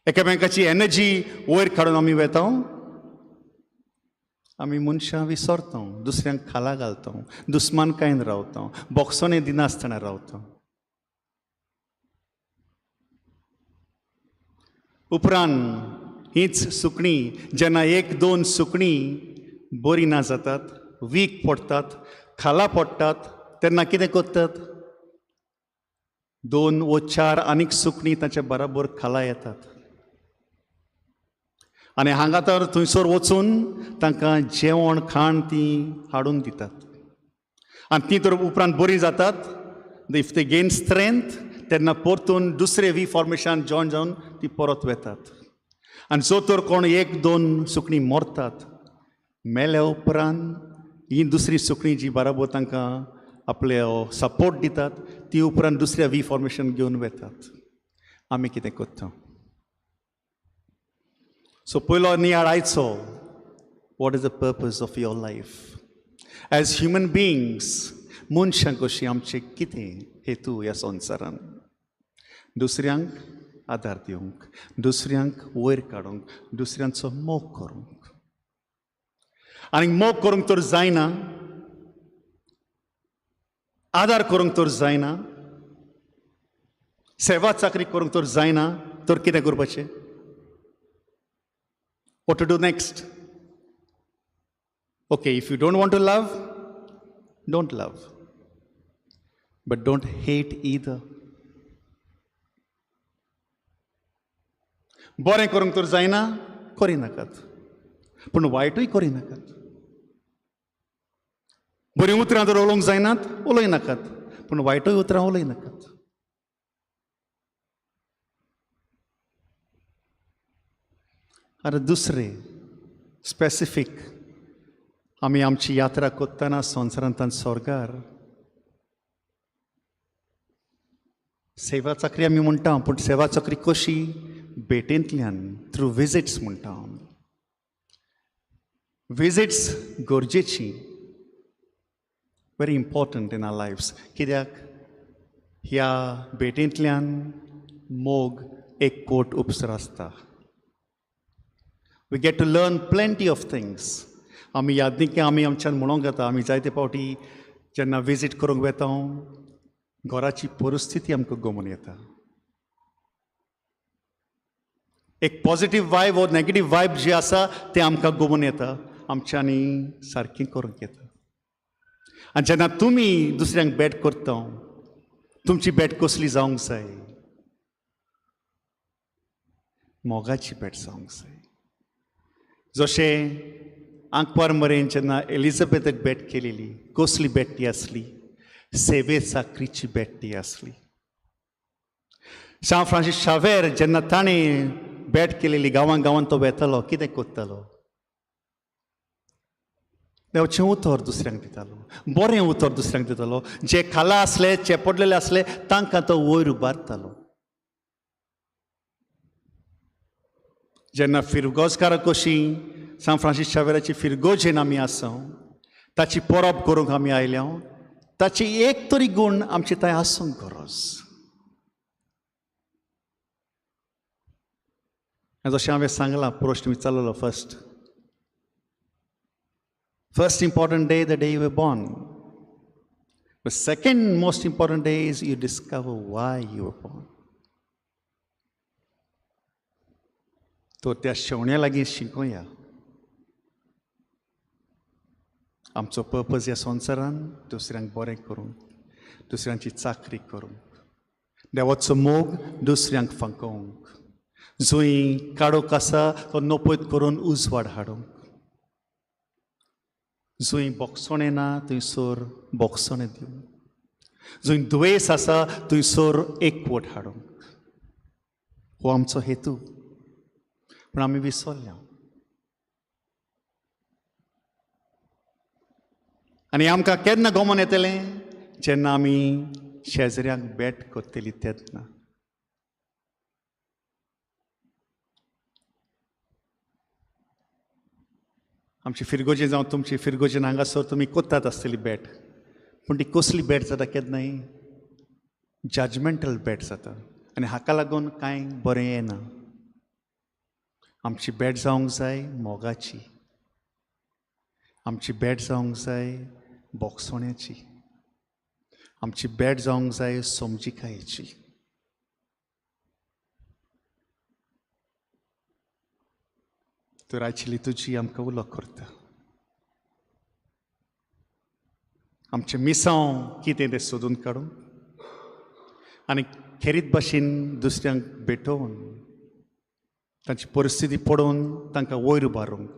S8: एकामेकाची एनर्जी वयर काडून आमी वेता. आमी मनशां विसरता, दुसऱ्यांक खाला घालता, दुस्मानकायेन रावता, बोगसोणे दिनासतना रावता. उपरांत हीच सुकणीं जेन्ना एक दोन सुकणीं बरीं ना जातात, वीक पडटात, खाला पडटात, तेन्ना कितें करतात, दोन वो चार आनीक सुकणीं तांच्या बराबर खाला येतात आनी हांगा तर थंयसर वचून तांकां जेवण खाण तीं हाडून दितात. आनी तीं तर उपरांत बरीं जातात, if they gain strength, तेन्ना परतून दुसरे वी फॉर्मेशन जॉयन जावन ती परत वेतात. आनी जो तर कोण एक दोन सुकणीं मरतात, मेल्या उपरांत ही दुसरी सुकणीं जी बराबर तांकां आपले सपोर्ट दितात, ती उपरांत दुसऱ्या वी फॉर्मेशन घेवन वेतात. आमी कितें करता? सो पयलो नियाळ आयचो, what is the purpose of your life as human beings? मनशां कशीं आमचें कितें हेतू ह्या संवसारान? दुसऱ्यांक आदार दिवंक, दुसऱ्यांक वयर काडूंक, दुसऱ्यांचो मोग करूंक. आनी मोग करूंक तर जायना, आदार करूंक तर जायना, सेवा चाकरी करूंक तर जायना, तर कितें करपाचें? What to do next? Okay, if you don't want to love, don't love, but don't hate either. बरें करूंक तर जायना, करिनाकात, पूण वायटूय करिनाकात. बरीं उतरां तर उलोवंक जायनात, उलयनाकात, पूण वायटूय उतरां उलयनाकात. आतां दुसरें स्पेसिफीक, आमी आमची यात्रा करतना संवसारांत स्वर्गार सेवा चाकरी आमी म्हणटा, पूण सेवा चाकरी कशी? भेटेंतल्यान, थ्रू विजिट्स म्हणटा आमी. विजिट्स गरजेची, very important in our lives. कित्याक ह्या भेटेंतल्यान मोग एक कोट उपसर आसता. We get to learn plenty of things. आमी यादनिके आमी आमच्यान म्हणोंक येता, आमी जायते फावटी जेन्ना विजीट करूंक वेता, घराची परिस्थिती आमकां गमून येता. एक पॉजिटीव वायब वो नेगेटीव वायब जी आसा तें आमकां गमून येता, आमच्यांनी सारकें करूंक येता. आनी जेन्ना तुमी दुसऱ्यांक भेट करता, तुमची भेट कसली जावंक जाय? मोगाची भेट जावंक जाय. जशें आंकवार मरेन जेन्ना एलिझाबेथाक भेट केलेली, कसली भेट ती आसली? सेवे चाकरीची भेट ती आसली. सांत फ्रांसीस शावेर जेन्ना ताणें भेट केलेली, गांवां गांवांत तो वेतालो, कितें करतालो? देवाचें उतर दुसऱ्यांक दितालो, बरें उतर दुसऱ्यांक दितालो. जे खाला आसले, चेपडलेले आसले, तांकां तो वयर उबारतालो. जेन्ना फिरगोजकारां कशी सांत फ्रांसीस शावेराची फिरगोजेन आमी आसा, ताची परब करूंक आमी आयल्या, ताची एक तरी गूण आमचे थंय आसूंक गरज. जशें हांवें सांगलां, प्रश्न विचारलेलो first first important day, the day you were born. The second most important day is you discover why you were born. तो त्या शेवण्या लागीं शिकोया आमचो पर्पज ह्या संवसारान दुसऱ्यांक बरें करूंक, दुसऱ्यांची चाकरी करूंक, देवाचो मोग दुसऱ्यांक फांकोवंक, जंय काळोख आसा तो नपयत करून उजवाड हाडूंक. जंय बोगसणें ना थंयसर बोगसणें दिवंक, जंय दुयेंस आसा थंयसर एकवट हाडूंक, हो आमचो हेतू. पूण आमी विसरल्या आनी आमकां केन्ना गमन येतलें? जेन्ना आमी शेजऱ्यांक भेट करतली तेन्ना. आमची फिरगोजी जावं तुमची फिरगोजीन हांगासर तुमी कोत्तात आसतली भेट, पूण ती कसली भेट जाता केन्नाय? जजमेंटल भेट जाता आनी हाका लागून कांय बरें येना. आमची भेट जावंक जाय मोगाची, आमची भेट जावंक जाय बोगसण्याची, आमची भेट जावंक जाय समजिकायेची. तर आयची तुजी आमकां उलो करता. आमचें मिसांव कितें तें सोदून काडून आनी खेरीत भाशेन दुसऱ्यांक भेटोवन तांची परिस्थिती पळोवन तांकां वयर उबारूंक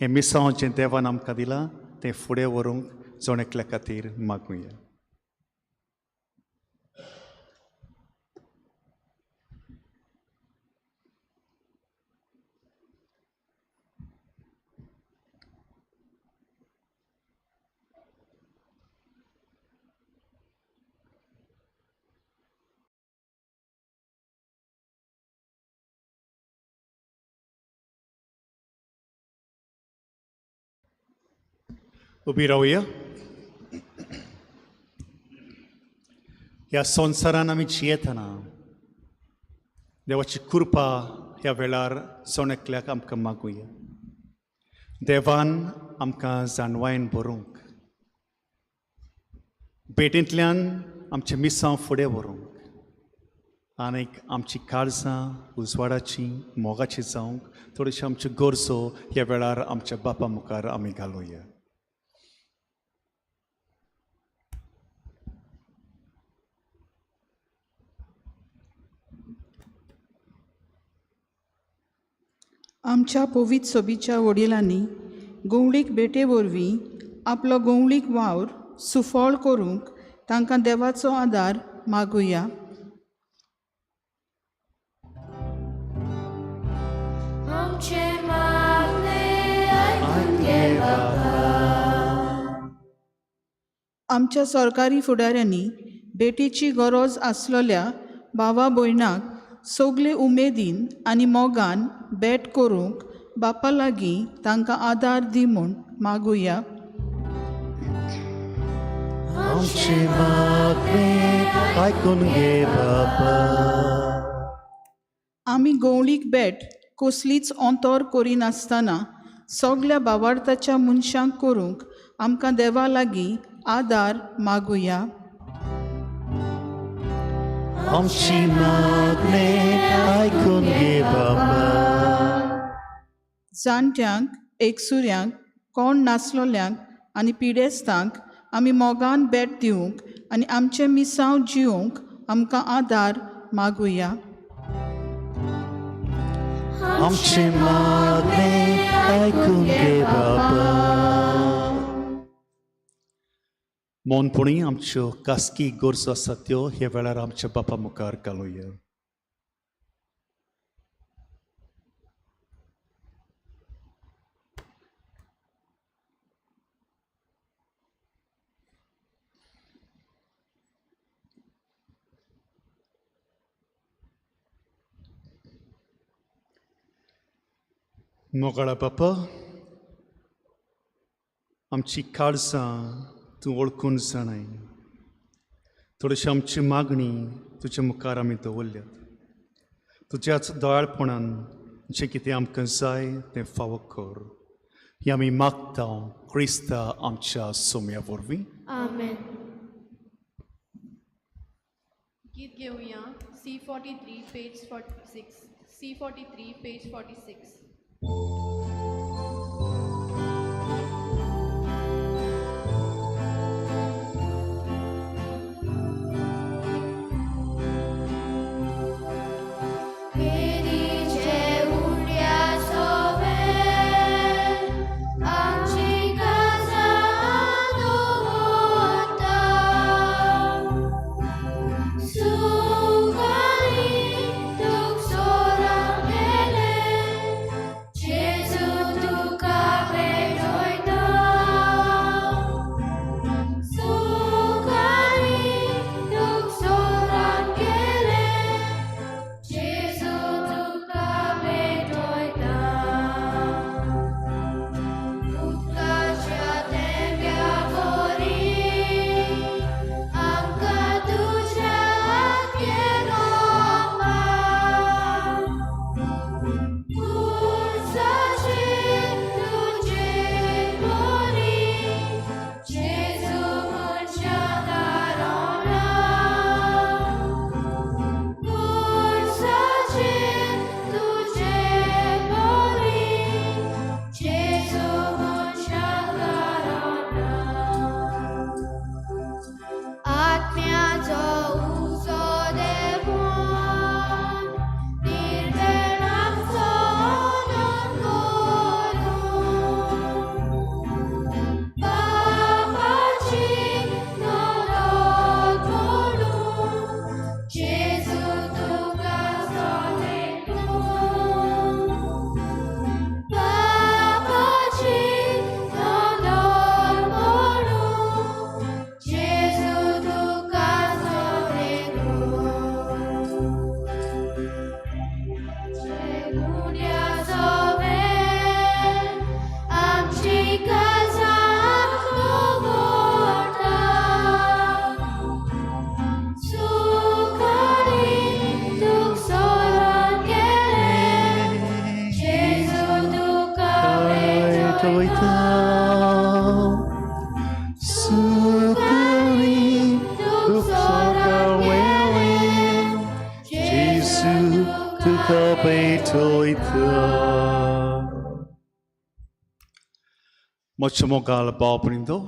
S8: हें मिसांव जें देवान आमकां दिलां तें फुडें व्हरूंक जण एकल्या खातीर मागुया. उबी रावया. ह्या संवसारान आमी जियेतना देवाची कृपा ह्या वेळार जण एकल्याक आमकां मागुया. देवान आमकां जाणवायेन भरूंक, भेटींतल्यान आमचें मिसांव फुडें व्हरूंक आनीक आमची काळजां उजवाडाची मोगाची जावंक थोड्योश्यो आमच्यो गरजो ह्या वेळार आमच्या बापा मुखार आमी घालुया.
S9: आमच्या पवित्र सोबीच्या वडिलांनी गोवळीक भेटे वरवीं आपलो गोवळीक वावर सुफळ करूंक तांकां देवाचो आदार मागुया. आमच्या सरकारी फुडाऱ्यांनी भेटीची गरज आसलेल्या भावा भयणाक सगळे उमेदीन आनी मोगान भेट करूंक बापा लागीं तांकां आदार दी म्हूण मागुया. आमी गोवळीक भेट कसलीच अंतर करिनासतना सगल्या भावार्थाच्या मनशांक करूंक आमकां देवा लागीं आदार मागुया.
S8: आमची मागणें आयकून घे बाबा.
S9: जाणट्यांक, एकसुऱ्यांक, कोण नासलोल्यांक आनी पिडेस्तांक आमी मोगान भेट दिवंक आनी आमचें मिसांव जिवंक आमकां आदार मागुया.
S8: आमचें मागणें आयकून घे बाबा. मौनपणी आमच्यो खासगी गरजो आसा त्यो ह्या वेळार आमच्या बापा मुखार घालुया. मोगाळा बापा, आमची काळजां तूं वळखून जाणाय. थोडीशी आमची मागणी तुज्या मुखार आमी दवरल्यात. तुज्याच दयाळपणान जें कितें आमकां जाय तें फावो कर. हें आमी मागता क्रिस्ता आमच्या सोम्या वरवीं.
S6: आमेन.
S10: गीत घेवया C43 page 46. C43 page 46.
S6: आमची काजा म्हाजो उजो देवून निर्वेणाचो नोंद करून पापाची नदर पडून जेजू तुका सोनेटून पापाची नदर पडून जेजू तुका सोनेटून गुण्या सोवें आमची काळजां दवरता सुखारी दुख सोरान गेलें जेजू तुका भेटयता
S8: सुकरी
S6: दुख सोरान गेलें
S8: जेजू तुका भेटयता. म्हज्या मोगाळ भाव भयणींनो,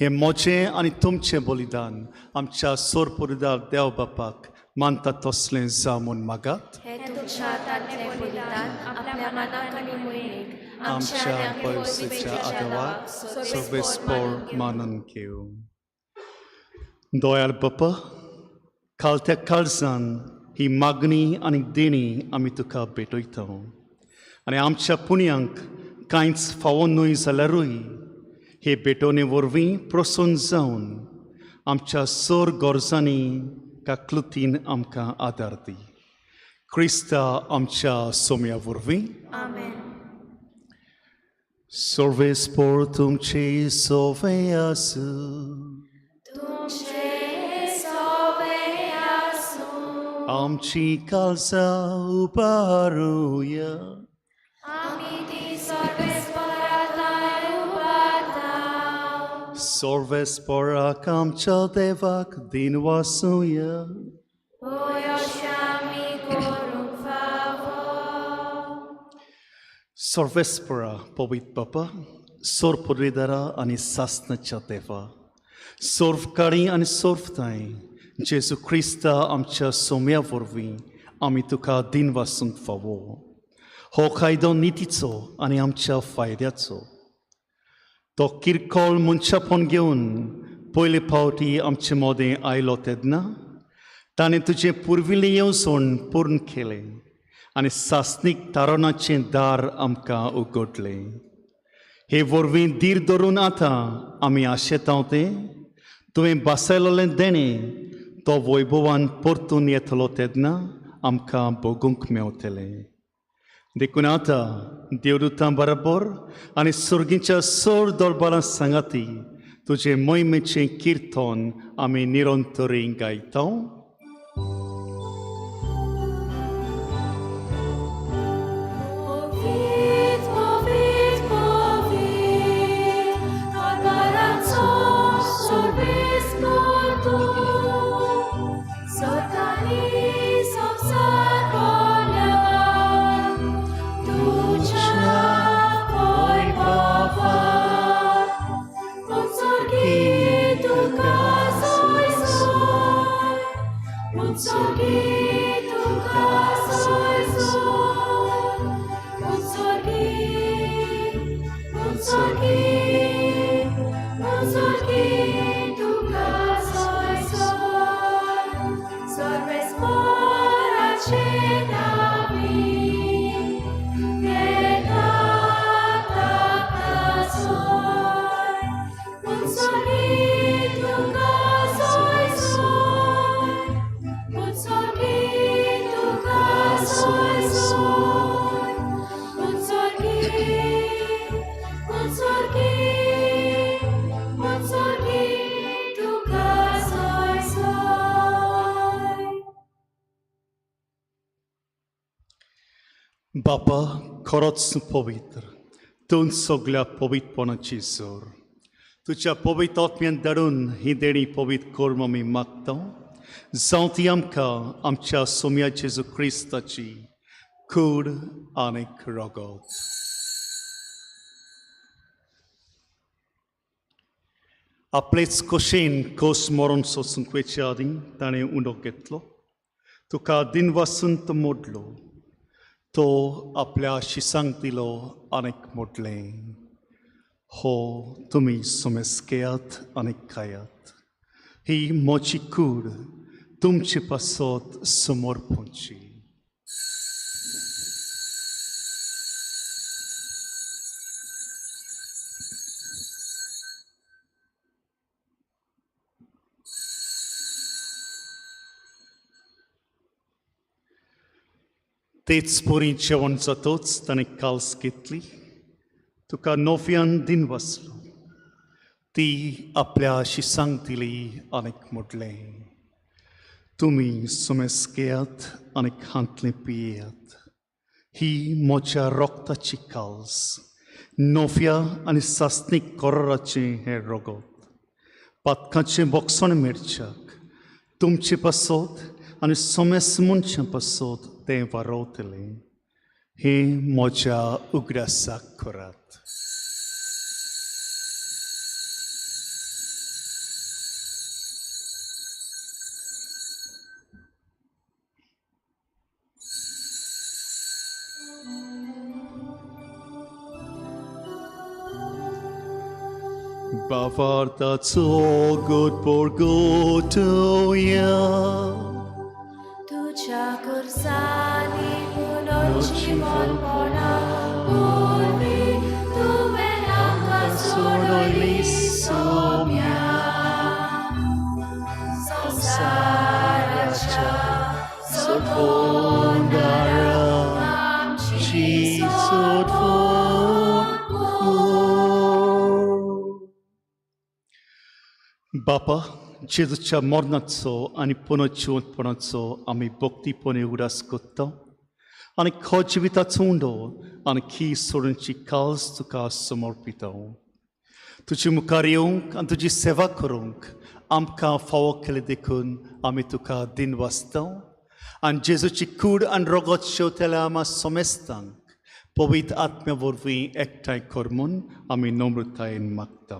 S8: हें म्हजें आनी तुमचें बलिदान आमच्या सोरपुरदार देव बापाक मानता तसलें जावं म्हूण मागात.
S6: हें तुमच्या हातांतलें बलिदान आपल्या मनाक आनी मोहिमेक
S8: आमच्या पयसुच्या आदावाक सर्वेस्पोर मानून घेवं. दयाळ बापा, खालत्या काळजान ही मागणी आनी देणी आमी तुका भेटयता आनी आमच्या पुण्यांक कांयच फावो न्हय जाल्यारूय हे भेटवणे वरवीं प्रसन्न जावन आमच्या सर गरजांनी काकलुतीन आमकां आदार दी. क्रिस्ता आमच्या सोम्या वरवीं.
S6: आमेन.
S8: सर्वेस्पोर तुमचे सोवे आसूं.
S6: तुमचे सोवे आसूं.
S8: आमची काळजां उबारुया.
S6: आमी ती सर्वेस्पराक उबारता.
S8: सर्वेस्पोराक आमच्या देवाक दिन वासुया.
S6: होय, अशें आमी करूंक फावो.
S8: सर्वेस्परा पवित्र बापा, सोर पुर्वेदारा आनी सासनाच्या देवा, सोर्फकारी आनी सोर्फताय जेजू क्रिस्ता आमच्या सोम्या वरवीं आमी तुका दिन वासूंक फावो. हो कायदो नितीचो आनी आमच्या फायद्याचो. तो किरकोळ मनशापण घेवन पयले फावटी आमचे मदें आयलो तेन्ना ताणें तुजें पुर्विल्लें येवजण पूर्ण केलें आनी सासणीक तारणाचें दार आमकां उगडलें. हे वरवीं धीर धरून आतां आमी आशेता तें तुवें बसयलेलें देणें तो वैभवान परतून येतलो तेन्ना आमकां भोगूंक मेवतलें. देखून आतां देवदूतां बरोबर आनी सर्गीच्या सर दरबारां सांगाती तुजें मोहिमेचें किर्तन आमी निरंतरी गायता.
S6: Movit, movit, movit, adoranzo sorbis mortu, sotanis observolan, tucia poi papa, consorgi tu casoi soi, consorgi tu casoi soi, consorgi, consorgi, consorgi tu casoi soi, sorbes mora cenavi, et tata casoi, consorgi tu casoi soi, consorgi tu casoi soi, consorgi, consorgi, consorgi tu casoi soi.
S8: बापा खरोच पवित्र, तूं सगल्या पवित्रपणाची जोर, तुज्या पवित्र आत्म्यान धाडून ही देणी पवित्र कर आमी मागता, जावं ती आमकां आमच्या सोम्या जेजू क्रिस्ताची कूड आनीक रगत. आपलेच खोशेन खोस मरण सोसूंक वयचे आदीं ताणें उंडो घेतलो, तुका दिनवासून तो मोडलो, तो आपल्या शिसांक दिलो आनीक मोडलें, हो तुमी सुमेस घेयात आनी खायात, ही म्हजी कूड तुमचे पासत समर्पणची. तेच परी जेवण जातोच ताणें काल्स घेतली, तुका नव्यान दिन वाचलो, ती आपल्या शिसांक दिली आनीक म्हटलें, तुमी सुमेस घेयात आनी हांतलें पियेयात, ही म्हज्या रोगताची काल्स, नव्या आनी सासणीक कराराचें हें रगत, पातकाचें बोगसण मेळच्याक तुमचे पासत आनी सोमेस मनशां पासत तें वारवतलें, हें म्हज्या उगडासाक करात. Bavartaço good borgotoya
S6: तुझ्या खुर्सांनी पुनर्जीवनपणा वरवीं तुवें आमकां सोडयली सोम्या संवसाराच्या सोडवणारा आमची सोडवण
S8: बापा, जेजूच्या मरणाचो आनी पुनर्जिवंतपणाचो आमी भक्तीपणी उगडास करता आनी खो जिविताचो उंडो आनी खी सोडूनची काल्स तुका समर्पिता. तुजे मुखार येवंक आनी तुजी सेवा करूंक आमकां फावो केले देखून आमी तुका दिन वाचता आनी जेजूची कूड आनी रगत शेवतेल्या आमा सोमेस्तांक पवित्र आत्म्या वरवीं एकठांय कर म्हूण आमी नम्रतायेन मागता.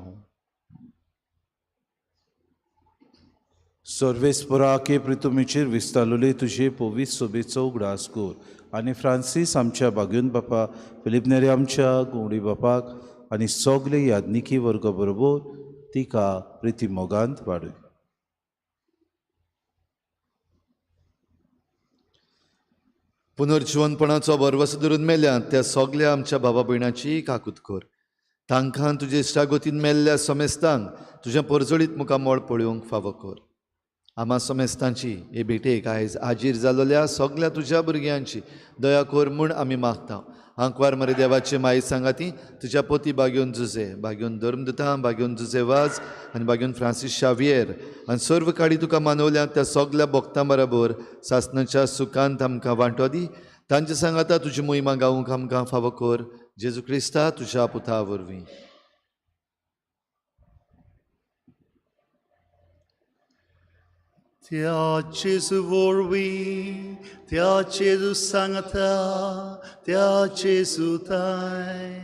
S5: सर्वेस्परा के प्रितुमीचेर विस्तारलेले तुजे पवित्र सोबेचो उगडास कर आनी फ्रांसीस आमच्या बागयोन बापा, फिलीप नेरी आमच्या गुंवडी बापाक आनी सगळे यादनिकी वर्ग बरोबर तिका प्रिती मोगांत वाडय.
S3: पुनर्जिवनपणाचो भरवसो धरून मेल्या त्या सगल्या आमच्या बाबा भयणाची काकूत कर. तांकां तुजे इश्टागतीन मेल्ल्या समेस्तांक तुजें परजळीत मुखामळ पळोवंक फावो कर. आमा समेस्तांची हे भेटेक आयज हाजीर जाल्ल्या सगल्या तुज्या भुरग्यांची दया कर म्हूण आमी मागता. आंकवार मरे देवाचे माई सांगाती तुज्या पोती बागयोन जुजे, बागयोन धर्मदुता, बागयोन जुजे वाज आनी बागयोन फ्रांसीस शावियर आनी सर्व काडी तुका मानवल्या त्या सगल्या भक्तां बराबर सासणाच्या सुखांत आमकां वांटो दी. तांचे सांगाता तुजी मोहिमा गावूंक आमकां फावो कर. जेजू क्रिस्ता तुज्या पुता वरवीं.
S8: त्या जेजू वरवीं, त्या जेजू सांगता, त्या जेजू ताय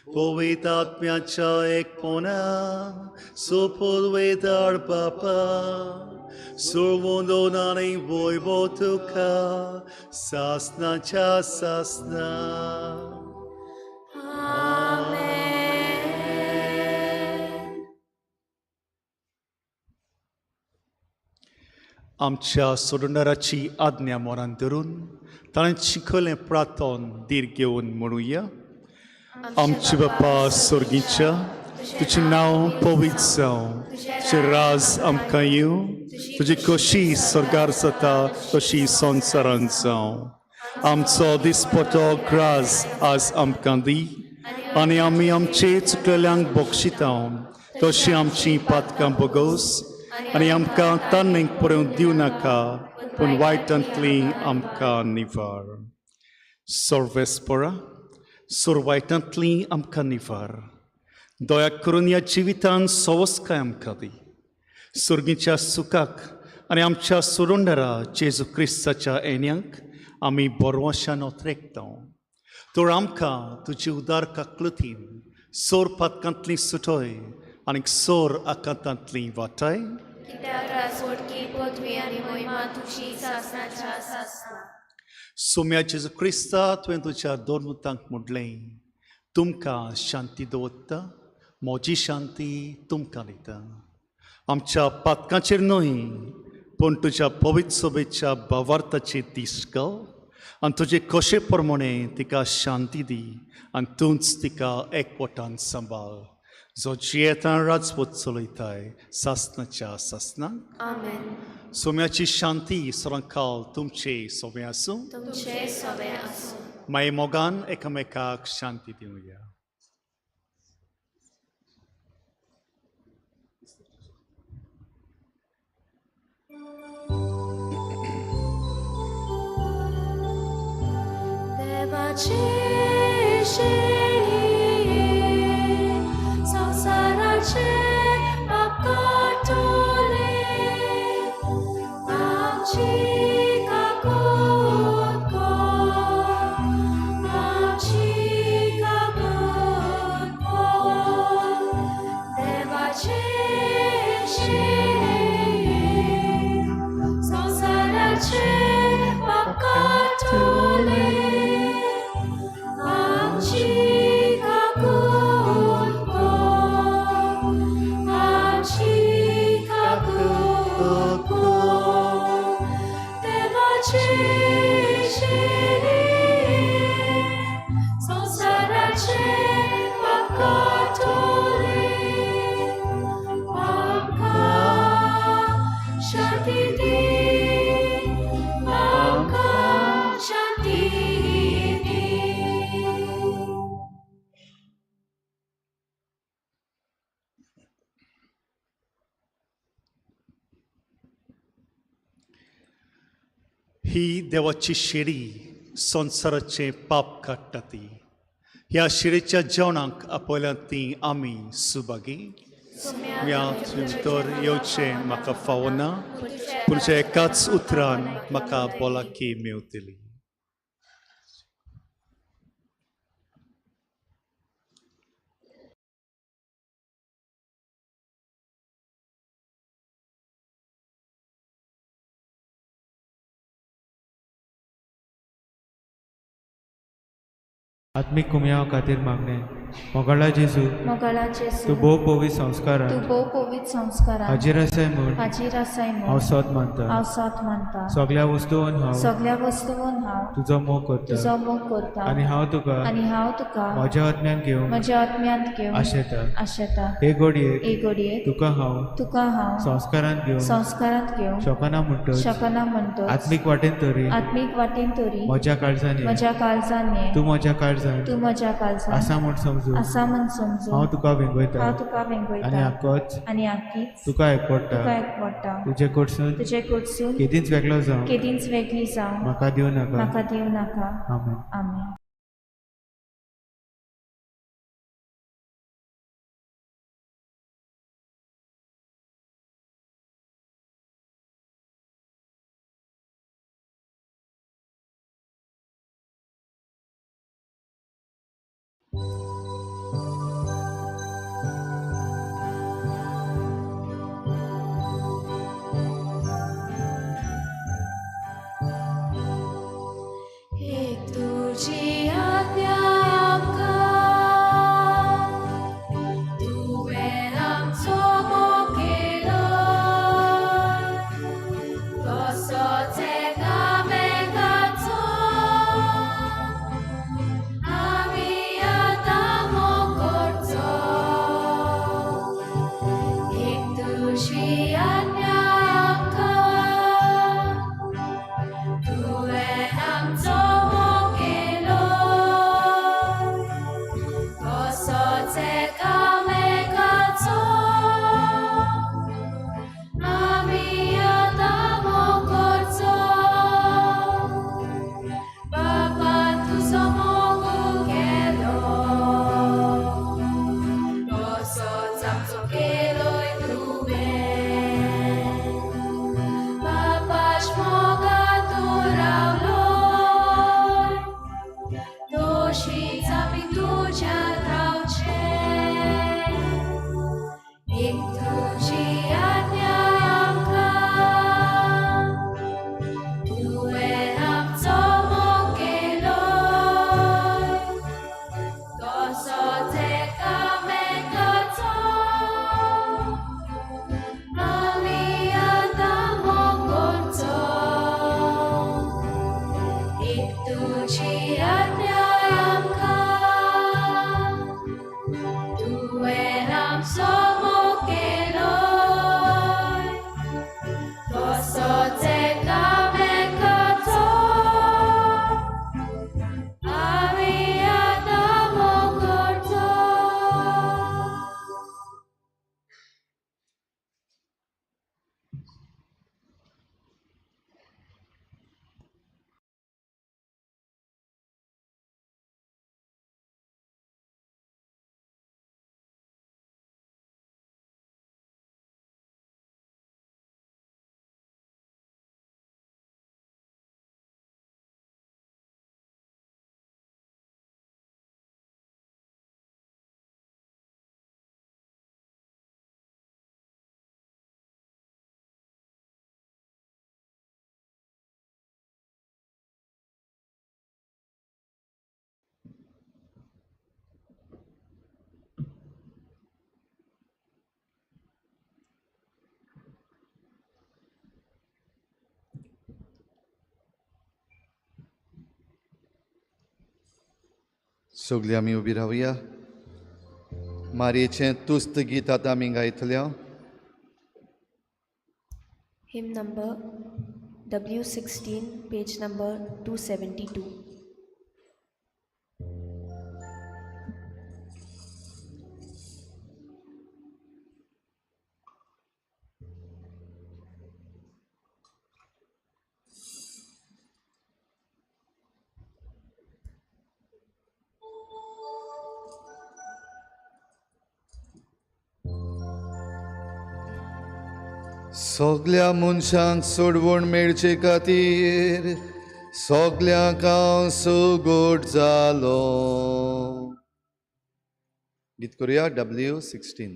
S8: पवित्र आत्म्याच्या एकपणा सोपवयतार बापा, सर्वोंदोन आनी वैभव तुका सासणाच्या सासणा. आमच्या सोडणाराची आज्ञा मनान धरून ताणें शिकयलें प्रार्थन धीर घेवन म्हणुया. आमचे बापा स्वर्गीच्या, तुजें नांव पवित्र जावं, तुजें राज आमकां येवं, तुजी खोशी स्वर्गार जाता तशी संवसारांत जावं. आमचो दिसपटो ग्रास आज आमकां दी आनी आमी आमचे चुकलेल्यांक बक्षिता तशी आमची पातकां बगोस आनी आमकां तान्नेक पळोवंक दिवं नाका, पूण वायटांतली आमकां निवार. सर्वेस्परा, सोर वायटांतली आमकां निवार. दया करून ह्या जिवितान सवस्काय आमकां दी. सर्गीच्या सुखाक आनी आमच्या सोडणदारा जेजू क्रिस्ताच्या येण्यांक आमी बरवशान ओतरेकता. तर आमकां तुजी उदार काकलतीन सोर पातकांतली सुटय आनीक सोर आकांतांतली वाटाय.
S6: कित्याक राजवटकी पदवी आनी मोहिमा तुजी सासणाच्या सासणा.
S8: सोम्या जेजू क्रिस्ता, तुवें तुज्या दोन मुतांक म्हणलें, तुमकां शांती दवरता, म्हजी शांती तुमकां दिता. आमच्या पातकांचेर न्हय पूण तुज्या पवित्र सभेच्या भावार्थाची दीस घाल आनी तुजे कशे प्रमाणे तिका शांती दी आनी तूंच तिका एकवटान सांबाळ, जो जियेता राजपूत चलयताय सासणाच्या सासणाक.
S6: आमेन.
S8: सोम्याची शांती सरांकाल तुमचे सोबें आसूं.
S6: तुमचे सोबें आसूं.
S8: मागीर मोगान एकामेकाक शांती दिवया.
S6: देवाचे शेळये संवसाराचे पाप काडटले, आमची काकूत कर, आमची काकूत कर. देवाचे शेळये संवसाराचे पाप काडटले, आमची काकूत कर, आमची काकूत कर. देवाचे शेळये संवसाराचे पाप काडटले, आमकां शांती दी, आमकां शांती दी.
S8: ही देवाची शेळी संवसाराचें पाप काडटा ती. ह्या शेळीच्या जेवणाक आपयल्या ती आमी सुभागी. ह्या भितर येवचें म्हाका फावना, पूण तुज्या एकाच उतरान म्हाका भलायकी मेवतली.
S4: आत्मीक कुमयाव खातीर मागणें. मोगाळा जेजू,
S6: मोगाळा जेजू,
S4: तूं भोव पवित्र संस्कारान
S6: तूं भोव पवित्र संस्कारान
S4: हाजीर आसाय म्हूण
S6: हाजीर आसाय म्हूण
S4: हांव सोद मानता.
S6: हांव सोद मानता.
S4: सगळ्या वस्तून हांव
S6: सगळ्या वस्तून हांव
S4: तुजो मोग करता
S6: तुजो मोग करता
S4: आनी हांव तुका
S6: म्हज्या
S4: आत्म्यान घेवंक
S6: म्हज्या आत्म्यांत घेवंक
S4: आशेता.
S6: आशेता.
S4: हे घडयेक
S6: हे घडयेक
S4: तुका हांव संस्कारांत घेवंक शकना म्हणटच आत्मीक वाटेन तरी म्हज्या काळजान ये, तूं म्हज्या काळजान आसा म्हूण समजून हांव तुका वेंगयता आनी आकीच तुका एकवटा. तुजे कडसून केदींच वेगळो जावं म्हाका दिवं नाका. आमेन.
S6: आमेन. एक तुजी आज्ञा आमकां, तुवें आमचो मोग केलो, तसोच एकामेकाचो आमी आतां
S3: सगळीं आमी उबी रावया. मारयेचें तुस्त गीत आतां आमी गायतले.
S6: Hymn number W16, page number 272.
S3: सगल्या मनशांक सोडवण मेळचे खातीर सगल्यांक हांव सुगोट जालो. गीत करुया W16.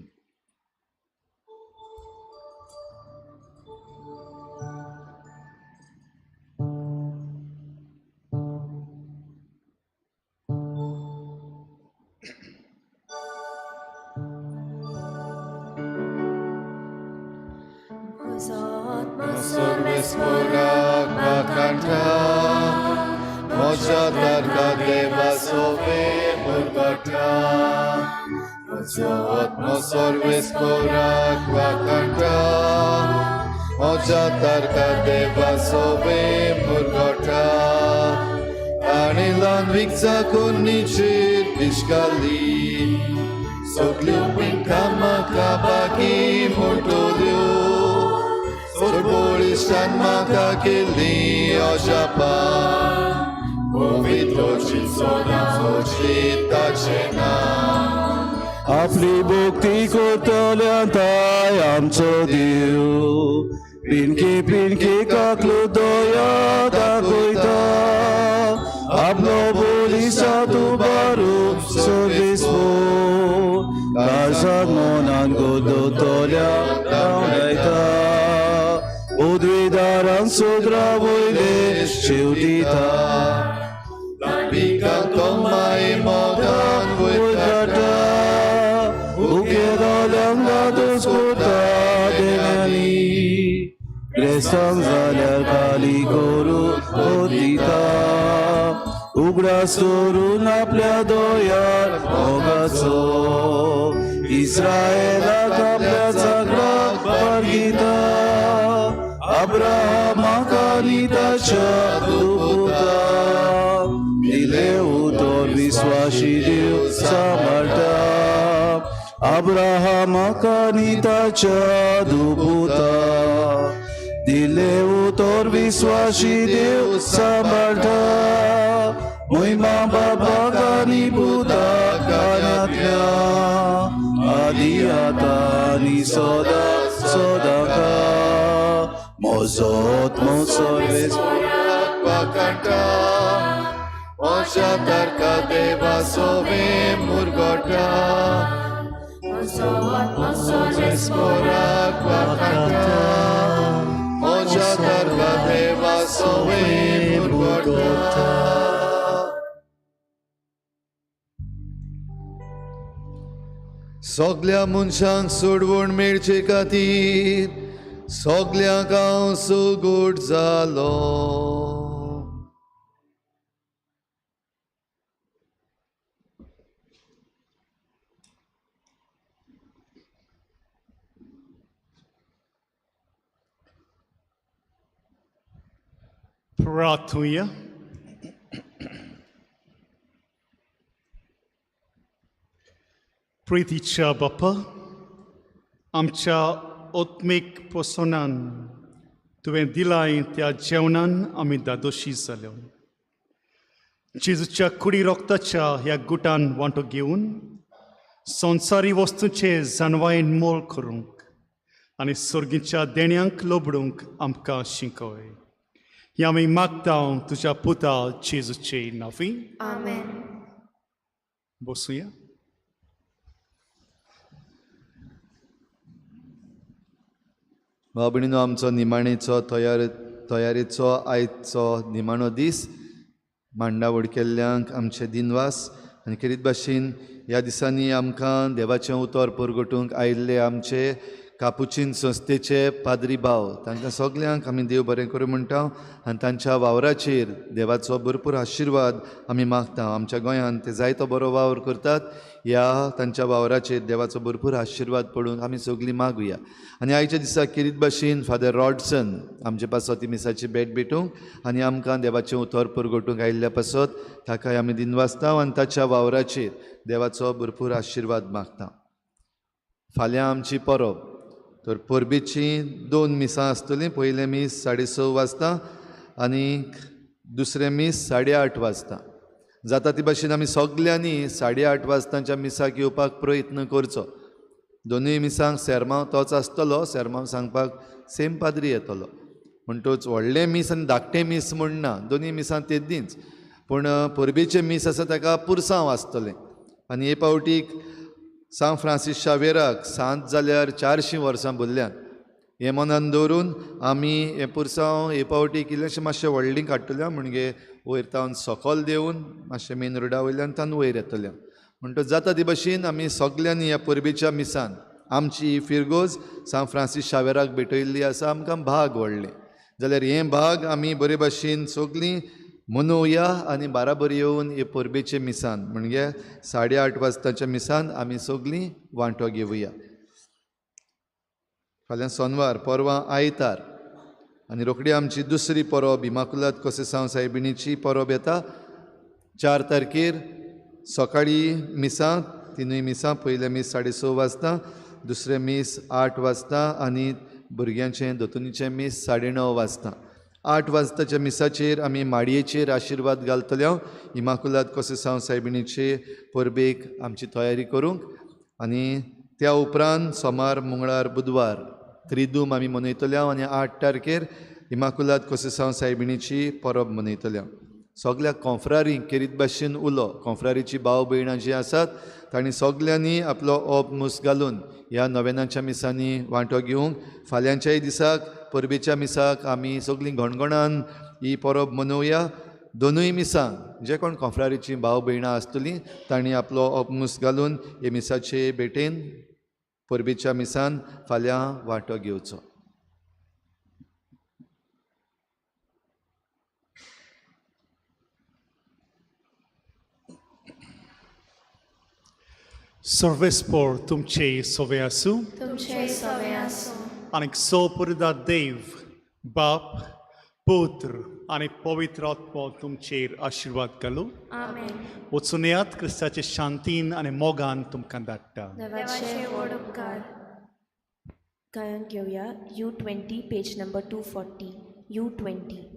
S3: सगल्यो पिंका म्हाका बाकी मोटोल्यो सोडबोळिश्टान म्हाका केल्ली अजापा पवित्रोची सोदाचोची ताचें नांव.
S5: आपली भक्ती करतल्या ताय आमचो देव पिनके पिनके काकलो दया दाखयता. आपलो बोलिसा तूं बारू सर्वेस्पो काळजान मनान गोदोतल्या धांवडायता. उदवीदारान सोदरा वयले शेव दिता.
S3: पिकांक तो माय मोगान वयर काडटा
S5: उकेलोल्यांक दादोस करता देण्यांनी. ग्रेस्तांक जाल्यार खाली करू दिता. उगडास दवरून आपल्या दोयार मोगाचो इस्रायलाक आपल्या झगडाक बाळगिता. अब्राहमाक आनी ताच्या दुपुताक दिलें उतर विस्वाशी देव सांबाळटा. अब्राहमाक आनी ताच्या दुपुताक दिलें उतर विस्वाशी देव सांबाळटा. मोहिमा बाबाक आनी पुताक आनी आदी आतां आनी सदां सदां. म्हजो आत्मो सर्वेस्पराक
S3: वाखाणटा म्हज्या तारका देवा सोवे मुरगोटा.
S6: म्हजो आत्मो
S3: सर्वेस्पराक वाखाणटा म्हज्या तारका देवा सोवे मुरगोटा. सगल्या मनशांक सोडवण मेळचे खातीर सगल्यांक हांव सुगूट जालो.
S8: प्रार्थुया. प्रितीच्या बापा, आमच्या आत्मीक पोसणान तुवें दिलाय त्या जेवणान आमी दादोशी जाल्यो. जेजूच्या कुडी रोगताच्या ह्या गुटान वांटो घेवन संवसारी वस्तूंचे जाणवायेन मोल करूंक आनी सर्गीच्या देण्यांक लोबडूंक आमकां शिकय. हें आमी मागता तुज्या पुता जेजूचे नांवी.
S6: आमेन.
S8: बसुया.
S3: भाव भयणीनो, आमचो निमाणेचो तयारेचो आयचो निमाणो दीस. मांडावळ केल्ल्यांक आमचे दिनवास आनी खेरीत भाशेन ह्या दिसांनी आमकां देवाचें उतर परगटूंक आयिल्ले आमचे कापुचीन संस्थेचे पाद्री भाव, तांकां सगल्यांक आमी देव बरें करूं म्हणटा आनी तांच्या वावराचेर देवाचो भरपूर आशिर्वाद आमी मागता. आमच्या गोंयांत ते जायतो बरो वावर करतात, ह्या तांच्या वावराचेर देवाचो भरपूर आशिर्वाद पडून आमी सगलीं मागुया. आनी आयच्या दिसा खेरीत भाशेन फादर रॉडसन आमचे पासत ही मिसाची भेट भेटूंक आनी आमकां देवाचें उतर परगटूंक आयिल्ल्या पासत ताकाय आमी दिनवासता आनी ताच्या वावराचेर देवाचो भरपूर आशिर्वाद मागता. फाल्यां आमची परब, तर परबेचीं 2 मिसां आसतलीं. पयलें मीस 6:30 वाजता आनी दुसरें मीस 8:30 वाजता. जाता ती भाशेन आमी सगल्यांनी 8:30 वाजताच्या मिसाक येवपाक प्रयत्न करचो. दोनूय मिसांक सेरमांव तोच आसतलो, सेरमांव सांगपाक सेम पाद्री येतलो. म्हणटूच व्हडलें मीस आनी धाकटें मीस म्हण ना, दोनूय मिसां तेद्दींच, पूण परबेचें मीस आसा ताका पुरसांव आसतलें. आनी हे पावटीक सांत फ्रांसीस शावेराक सांत जाल्यार 400 वर्सां भरल्यात. हें मनान दवरून आमी हें पुरसांव हे पावटीक इल्लेशें मातशें व्हडलीं काडटले, म्हणजे वयर तावन सकल देंवून मातशें मेन रोडा वयल्यान तावन वयर येतले. म्हणटच जाता ती भाशेन आमी सगल्यांनी ह्या परबेच्या मिसान आमची ही फिरगोज सांत फ्रांसीस शावेराक भेटयल्ली आसा, आमकां भाग व्हडलें जाल्यार हें भाग आमी बरे भाशेन सगलीं मनोवया आनी बाराबर येवन हे परबेचे मिसान म्हणजे 8:30 वाजताच्या मिसान आमी सगलीं वांटो घेवया. फाल्यां सोनवार, परवां आयतार आनी रोखडी आमची दुसरी परब इमाकुलात कोसेसांव सायबिणीची परब येता. 4 तारखेर सकाळीं मिसां, तिनूय मिसां, पयलें मीस 6:30 वाजता, दुसरें मीस 8 वाजता आनी भुरग्यांचें दोतोनीचें मीस 9:30 वाजता. 8 वाजताच्या मिसाचेर आमी माडयेचेर आशिर्वाद घालतले इमाकुलात कोसेसांव सायबिणीचे परबेक आमची तयारी करूंक. आनी त्या उपरांत सोमार, मंगळार, बुधवार त्रिदूम आमी मनयतले आनी 8 तारखेर इमाकुलात कोसेसांव सायबिणीची परब मनयतले. सगल्या कोंफ्रारींक खेरीत भाशेन उलो, कोंफ्रारीची भाव भयणां जीं आसात तांणी सगल्यांनी आपलो ओप मूस घालून ह्या नवेनाच्या मिसांनी वांटो घेवंक. फाल्यांच्याय दिसाक परबेच्या मिसाक आमी सगलीं घणघणान ही परब मनोवया. दोनूय मिसांक जे कोण कोंफ्रारीची भाव भयणां आसतलीं तांणी आपलो ओपमूस घालून हे मिसाचे भेटेन परबेच्या मिसान फाल्यां वांटो घेवचो.
S8: सर्वेस्पोर तुमचे सोवे आसूं,
S6: तुमचे सोवे आसूं.
S8: आनी सोपुर्दा देव बाप, पुत्र आनी पवित्र आत्मो तुमचेर आशिर्वाद घालूं.
S6: आमेन.
S8: वचून येयात, क्रिस्ताचे शांतीन आनी मोगान तुमकां धाडटा.
S6: देवाचे व्हड उपकार.
S11: गायन घेवया U20 page number 240. U20.